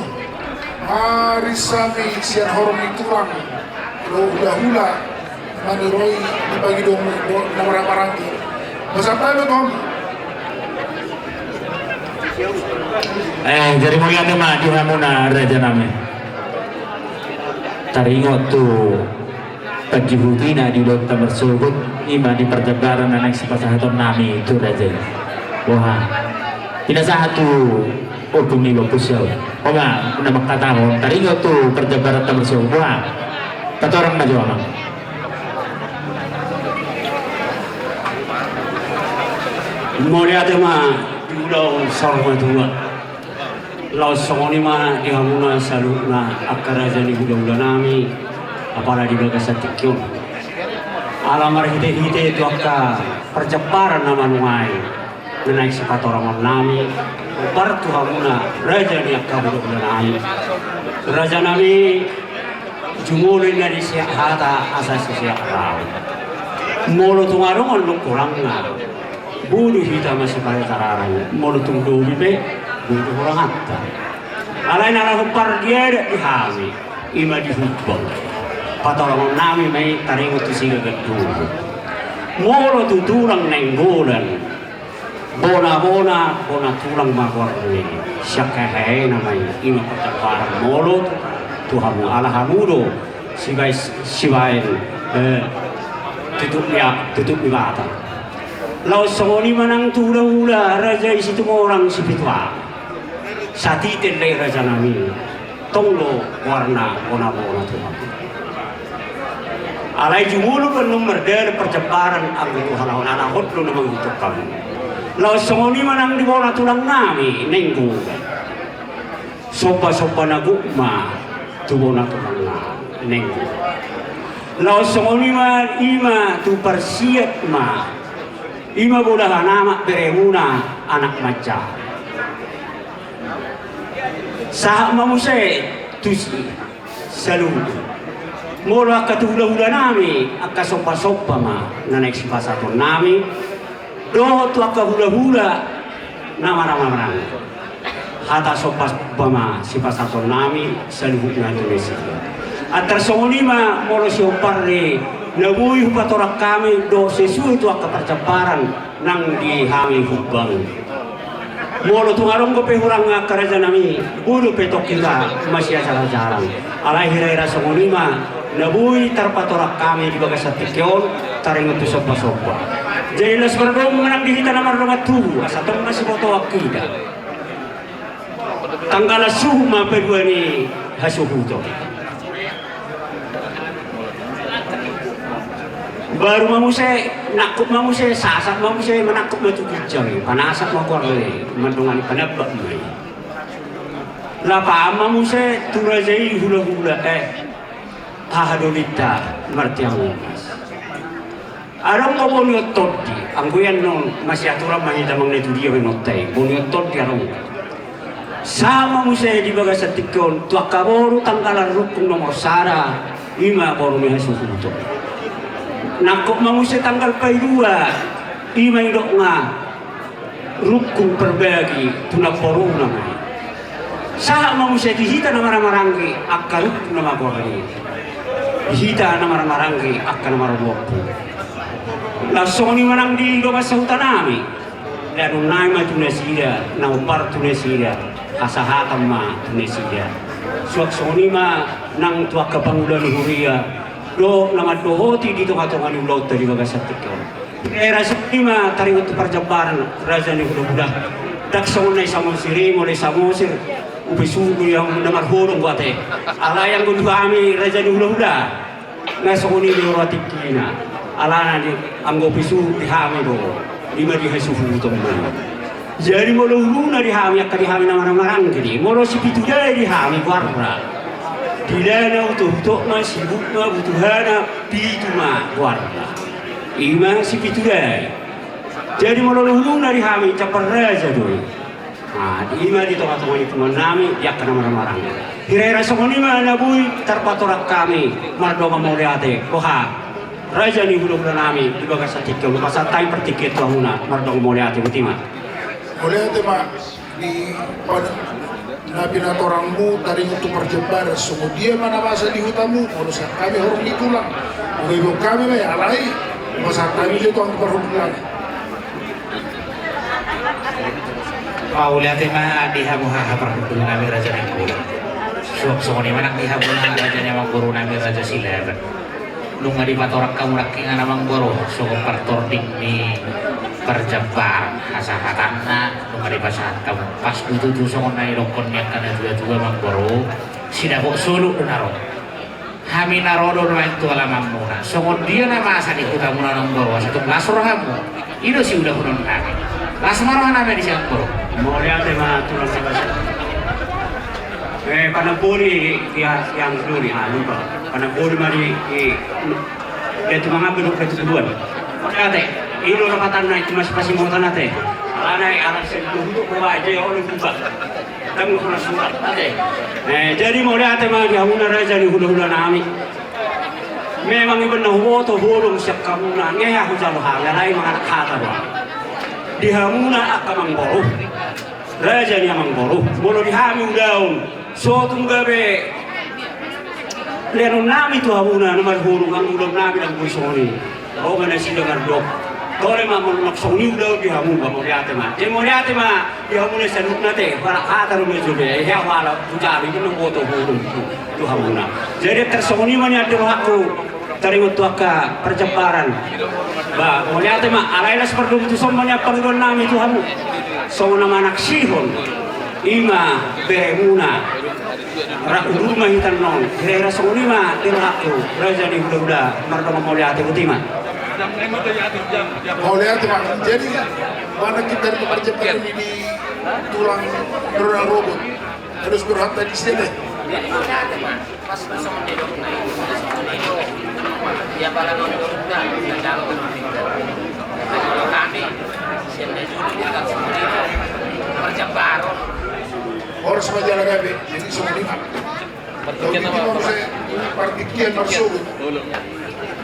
marinsa hami sian horong ni tulang dohot hulahula maniroi di pagi on na marhahamaranggi. Pasahat ma tu hamu. Eh, jadi mauliate ma di hamuna raja nami. Taringot tu panjuhuti na di ulaonta marsogot, i ma di parjambaran na naeng sipasahaton nami tu raja i. Boha, pinasahat tu ompung ni ompu siau. Boha, na mangkatahon taringot tu parjambaranta marsogot, boha, patorang ma jo amang. Mauliate ma di ulaon saur matua. Laos songon i ma di hamuna saluhutna angka raja ni hulahula nami, apala di bagasan tingki on. Ala marhitehite tu angka parjambaran na manungkun i na naeng sipatorangon nami, hombar tu hamuna raja ni angka hulahula nami. Raja nami, jumolo ninna di sehat hata asa sehat rau. Molo tung adong annon hurangna, bodo hita masipatararan, molo tung lobi pe, bodo huranganta. Alai na ra hombar di adat di hami, i ma di Hubbang. Patorangon nami ma i taringot tu sigagan dohot. Molo tu tulang Nainggolan, bona-bona, bona tulang ma goarna i. Sian hahaena ma i, i ma parjambaran molo tu hamu, ala hamu do sibaen, sibaen, eh, tutup ni a-, tutup ni batang. Laos songon i ma nang tu hulahula raja i Situmorang Sipitu Ama. Satitel do i raja nami. Tong do goarna bona-bona tu hamu. Alai jumolo do annon mardalan parjambaran anggo tu halak on, ala on do na mangihuthon hamu. Laos songon i ma nang di bona tulang nami Nainggolan. Somba-somba na gok ma tu bona tulang nami Nainggolan. Laos songon i ma, i ma tu parsiat ma, i ma bolahan amak beremuna anak manjaha. Sahat ma muse tu si-, saluhut. Molo angka tu hulahula nami, angka somba-somba ma na naeng sipasahaton nami, dohot tu angka hulahula na marhahamaranggi. Hata somba-somba ma sipasahaton nami saluhutna tu nasida. Antar songon i ma molo sihombar ni na boi hupatorang hami dohot sesuai tu angka parjambaran nang di hami Hubbang. Molo tung adong dope hurang angka raja nami, boi dope tong hita masiajar-ajaran. Alai hira-hira songon i ma na boi tarpatorang hami di bagasan tingki on, taringot tu somba-somba. Jadi laos mardomu ma nang di hita na mardongan tubu, asa tong masibotoan hita. Tanggalan suhut ma paidua ni hasuhuton. Baru ma muse, nangkok ma muse, sasak ma muse, manangkok ma tu ginjang i, panasak ma goarna i, mandongani panambak ma i. Lapaan ma muse tu raja i hulahula, eh, hahadolinta martiang omas. Adong do bonion tondi, anggo i annon masiaturan ma hita manang na tu dia ma inonta i, bonion tondi adong. Sahat ma muse di bagasan tingki on tu angka boru tanggalan rungkung nomor sada, i ma boru ni hasuhuton. Nangkok ma muse tanggal paidua, i ma indokna rungkung parbagi tu namboruna ma i. Sahat ma muse di hita na marhahamaranggi angka rungkung na magoar i. Di hita na marhahamaranggi angka na marhahamaranggi. Laos songon i ma nang di dongan sahuta nami. Lehonon nami ma tu nasida, na hombar tu nasida, hasahatan ma tu nasida. Suang songon i ma nang tu angka pangula ni huria, dohot na mandohoti di tonga-tonga ni ulaonta di bagasan tingki on. Hira-hira songon i ma taringot tu parjambaran raja ni hulahula. Ndang songon na i Samosir i, molo i Samosir, upe suhut do i, na marholong do ate. Alai anggo tu hami raja ni hulahula, na songon i do roha tingkina. Alana di anggo upe suhut di hami do, i ma di hasuhuton ma. Jadi molo uluna di hami, angka di hami na marhahamaranggi i, molo Sipitu Dae di hami goarna. Di dana utohuto ma, sibuk ma, butuhana, pitu ma goarna. I ma Sipitu Dae. Jadi molo uluna di hami, Jambar Raja do i. Nah, i ma di tonga-tonga ni punguan nami, di angka na marhahamaranggi. Hira-hira songon i ma na boi tarpatorang hami, mardongan mauliate, boha. Raja ni hulahula nami di bagasan tingki on, pasahat hami partingkian tu hamuna, mardongan mauliate, botima. Mauliate ma di pad-, na pinatorangmu taringot tu parjambaran, songon dia ma na masa di hutamu, molo sian hami horong ni tulang, molo iboan hami ma i, alai pasahat hami jo tu angka parhundul nami. Mauliate ma di hamu haha parhundul nami Raja Nainggolan. Suang songon i ma nang di hamuna raja ni amangboru nami Raja Silaban. Nunga dipatorang hamu nangkin amangboru songon partording ni parjambaran, hasahatanna nunga dipasahat hamu. Pas do tutu songon na nidokkon ni angka natuatua amangboru, sidapot solu do na ro. Hami na ro do nuaeng tu alamanmuna. Songon dia na masa di hutamuna amangboru, asa tung las rohamu. I do siulahonon nami. Las ma roha nami di si amangboru. Mauliate ma tulang sibasa. Eh, panamboli di, di, di anggi doli, ha, lupa. Panamboli ma di, di, di tu mangabe do, di tu buruan. Mauliate, i do lapatanna, i tu masipasi mauliate. Alana, alana sian tu huduk, bawa aja, ya, olo, lupa. Tanggung kena surat, ate. Eh, jadi mauliate ma di hamuna raja ni hulahula nami. Memang iba na huboto holong sian hamuna, ngehe hujalo hami, alai manganak hata do. Di hamuna angka amangboru, raja ni amangboru, molo di hami ulaon, so tung gabe lehonon nami tu hamuna na marholong, anggo ulaon nami ndang boi songon i. Ro ma nasida mardok, tole ma molo songon i ulaon di hamu, ba mauliate ma. Jadi mauliate ma di hamuna saluhutna ate, pala hata do na jolo be, eh, hea pala hujalo, iba na huboto holong tu, tu hamuna. Jadi tarsongon i ma nian di rohangku taringot tu angka parjambaran. Ba mauliate ma, alai las pardomu tu son ma nian pangidoan nami tu hamu. Songon na manaksihon, i ma beremuna. Ra udur ma hita annon, hira-hira songon i ma di rohangku, raja ni hulahula, mardongan mauliate, botima. Mauliate ma. Jadi, mana kita di parjambaran ini tulang rona robot. Terus berhata di sini. Pas songon dia dong, nah, songon dia dong. Dia bala nonton, nah, dia dalam. Kami, sian dia dulu, dia kan songon dia dong. Parjambaran. Horas ma jala gabe, jadi songon i ma. Partingkian, partingkian marsogot.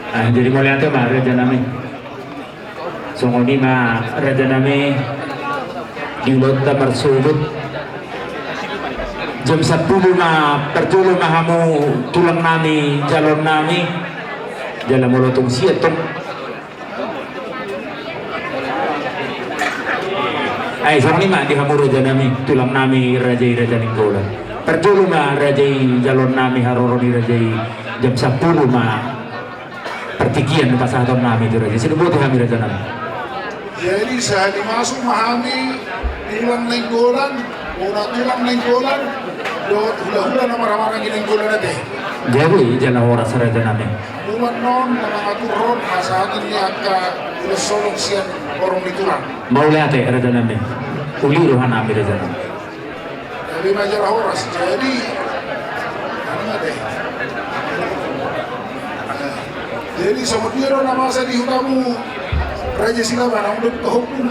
Ah, jadi mauliate ma raja nami. Songon i ma raja nami, di ulaonta marsogot. Jam sampulu ma parjolo ma hamu tulang nami, jaloon nami. Jala molo tung sian tong Ai, songon i ma di hamu raja nami, tulang nami, raja i Raja Nainggolan. Parjolo ma raja i jaloon nami, haroro ni raja i, jam sampulu ma partingkian pasahaton nami tu raja i. Sai diboto hami raja nami. Jadi, sahat i masuk ma hami tulang Nainggolan, bona tulang Nainggolan, dohot hulahula na marhahamaranggi Nainggolan ate. Jadi, jala horas raja nami. Mulak non, na mangaturhon hasahatan ni angka ulos holong sian horong ni tulang. Mauliate, raja nami. Uli roha nami, raja nami. Jadi majalah horas, jadi, anu ate. Jadi, sama dia do na masa di hutamu, Raja Silaban, naung dapot kahopung.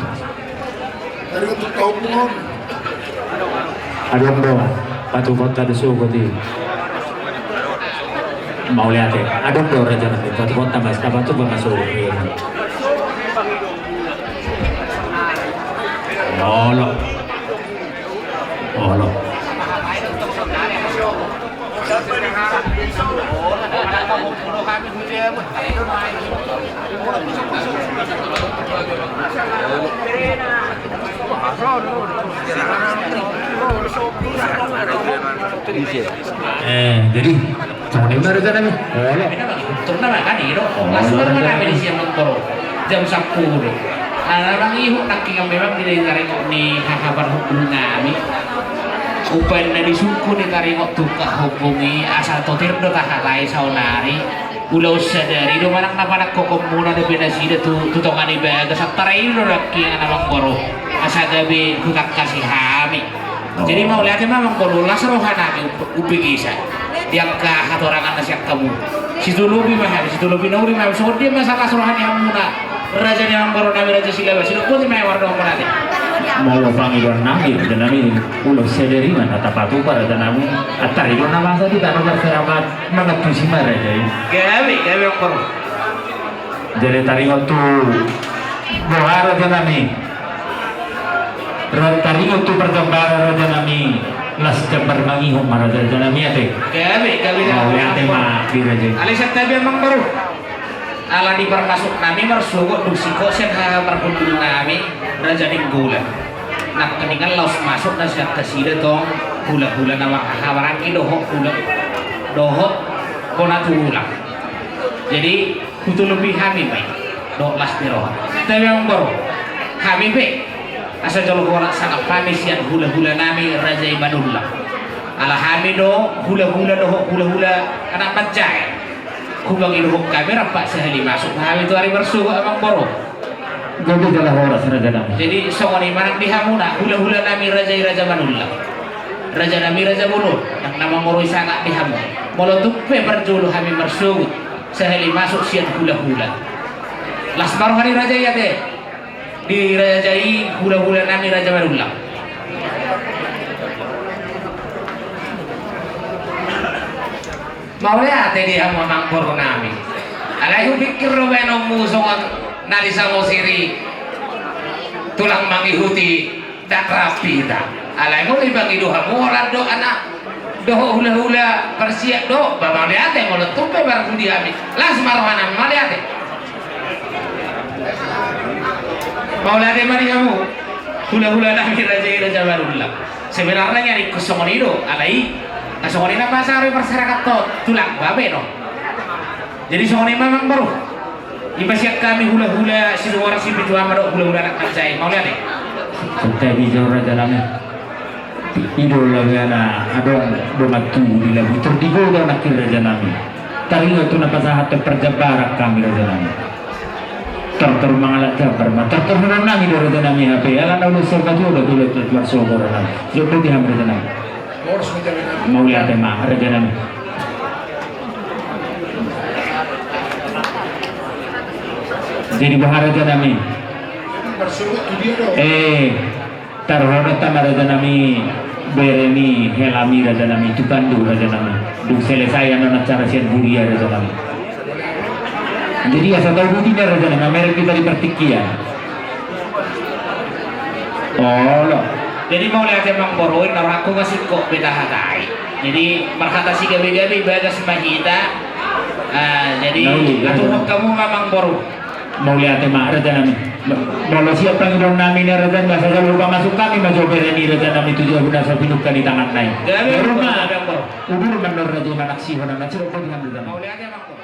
Adong do patupaonta di sogot i. Mauliate. Adong do raja nami patupaonta, mas, na patupa ma sogot i. Olo. Olo. Eh, jadi, songon i ma raja nami. Olo. Turna ma kan i do. Las ma roha nami di si amangboru. Jam sampulu. Ala nang ihut nangkin memang di taringot ni haha parhundul nami. Umbahen na disungkun i taringot tu angka hopung i, asa totir do tahatai saonari. Ulaon sadari do manang na panangkokonmuna dope nasida tu, tu tonga ni bagas, antara i do nangkin amangboru. Asa gabe hutangkasi hami. Jadi mauliate ma amangboru, las roha nami umbegesa di angka hatorangan na sian hamu. Sitolopi ma hami, sitolopi na uli ma hami, songon dia ma asa las roha ni hamuna. Raja ni amangboru nami Raja Silaban, sidok boti ma hami mardongan mauliate. Molo pangidoan nami, raja nami, ulos sadari ma na tapatupa raja nami. Antara i do na masa di tano, tarserah ma mangantusi ma raja i. Gabe, gabe amangboru. Jadi taringot tu boha raja nami. Ra-, taringot tu parjambaran raja nami. Las jambar mangihut ma raja, raja nami ate. Gabe, gabe. Mauliate ma di raja i. Alai santabi amang boru. Ala di parmasuk nami marsogot dung singkop sian haha parhundul nami Raja Nainggolan. Nangkiningan laos masuk na sian nasida tong hulahula na marhahamaranggi dohot hula dohot bona tulang. Jadi hutolopi hami ma i dohot las ni roha. Tabi amang boru, hami pe asa jolo holan sangap hami sian hulahula nami Raja i Manullang. Ala hami do hulahula dohot hulahula anak manjae. Hupangidohon hami rap sahali masuk hami tu ari marsogot amang boru. Jadi jala horas raja nami. Jadi songon i ma nang di hamuna hulahula nami raja i Raja Manullang, raja nami Raja Bolon, nang na mangorui sangap di hamu. Molo tung pe parjolo hami marsogot sahali masuk sian hulahula. Las ma roha ni raja i ate. Di raja i hulahula nami Raja Manullang. Mauliate di hamu amang boru nami. Alai hupikir do baenonmu songon na di Samosir i tulang mangihuti dang rap hita. Alai molo dipangido hamu holan do anak dohot hulahula parsiat do, ba mauliate molo tung pe parpudi hami. Las ma roha nami, mauliate. Mauliate ma di hamu hulahula nami raja i Raja Manullang. Sebenarna nian ingkon songon i do, alai na songon i na pasarui masyarakat tu tulang babe no. Jadi songon i ma amang boru. Dipasian hami hulahula Situmorang Sipitu Ama dohot hulahula anak manjae, mauliate. Santabi jo raja nami. I do labe na adong dongan tubu di labu i, tor digoda nangkin raja nami. Taringot tu na pasahathon parjambaran hami raja nami. Tortor mangalap jambar ma, tortor huroha nami do raja nami hape, ala na ulos sel baju do tulet tulet marsogot raja nami. Jolo di hami raja nami. Mauliate ma raja nami. Jadi boha raja nami. Eh, tarhononta ma raja nami bere ni helami raja nami tu pandu raja nami. Dung selesai anon acara sian huria raja nami. Jadi asa tau boti ma raja nami, mamereng hita di partingkian. Olo. Jadi mauliate amang boru, na rohangku masingkop pe tahatai. Jadi marhata sigabe-gabe bagas ma hita. Ah, jadi aturhon hamu ma amang boru. Mauliate ma raja nami. Molo siap pangidoan nami na raja nami, asa jolo pamasuk hami ma jo bere ni raja nami tu jabu na so pinungka ni tangan nai. Gabe ma amang boru. Udur mandor raja i manaksihon anak sirok ko dengan raja nami. Mauliate amang boru.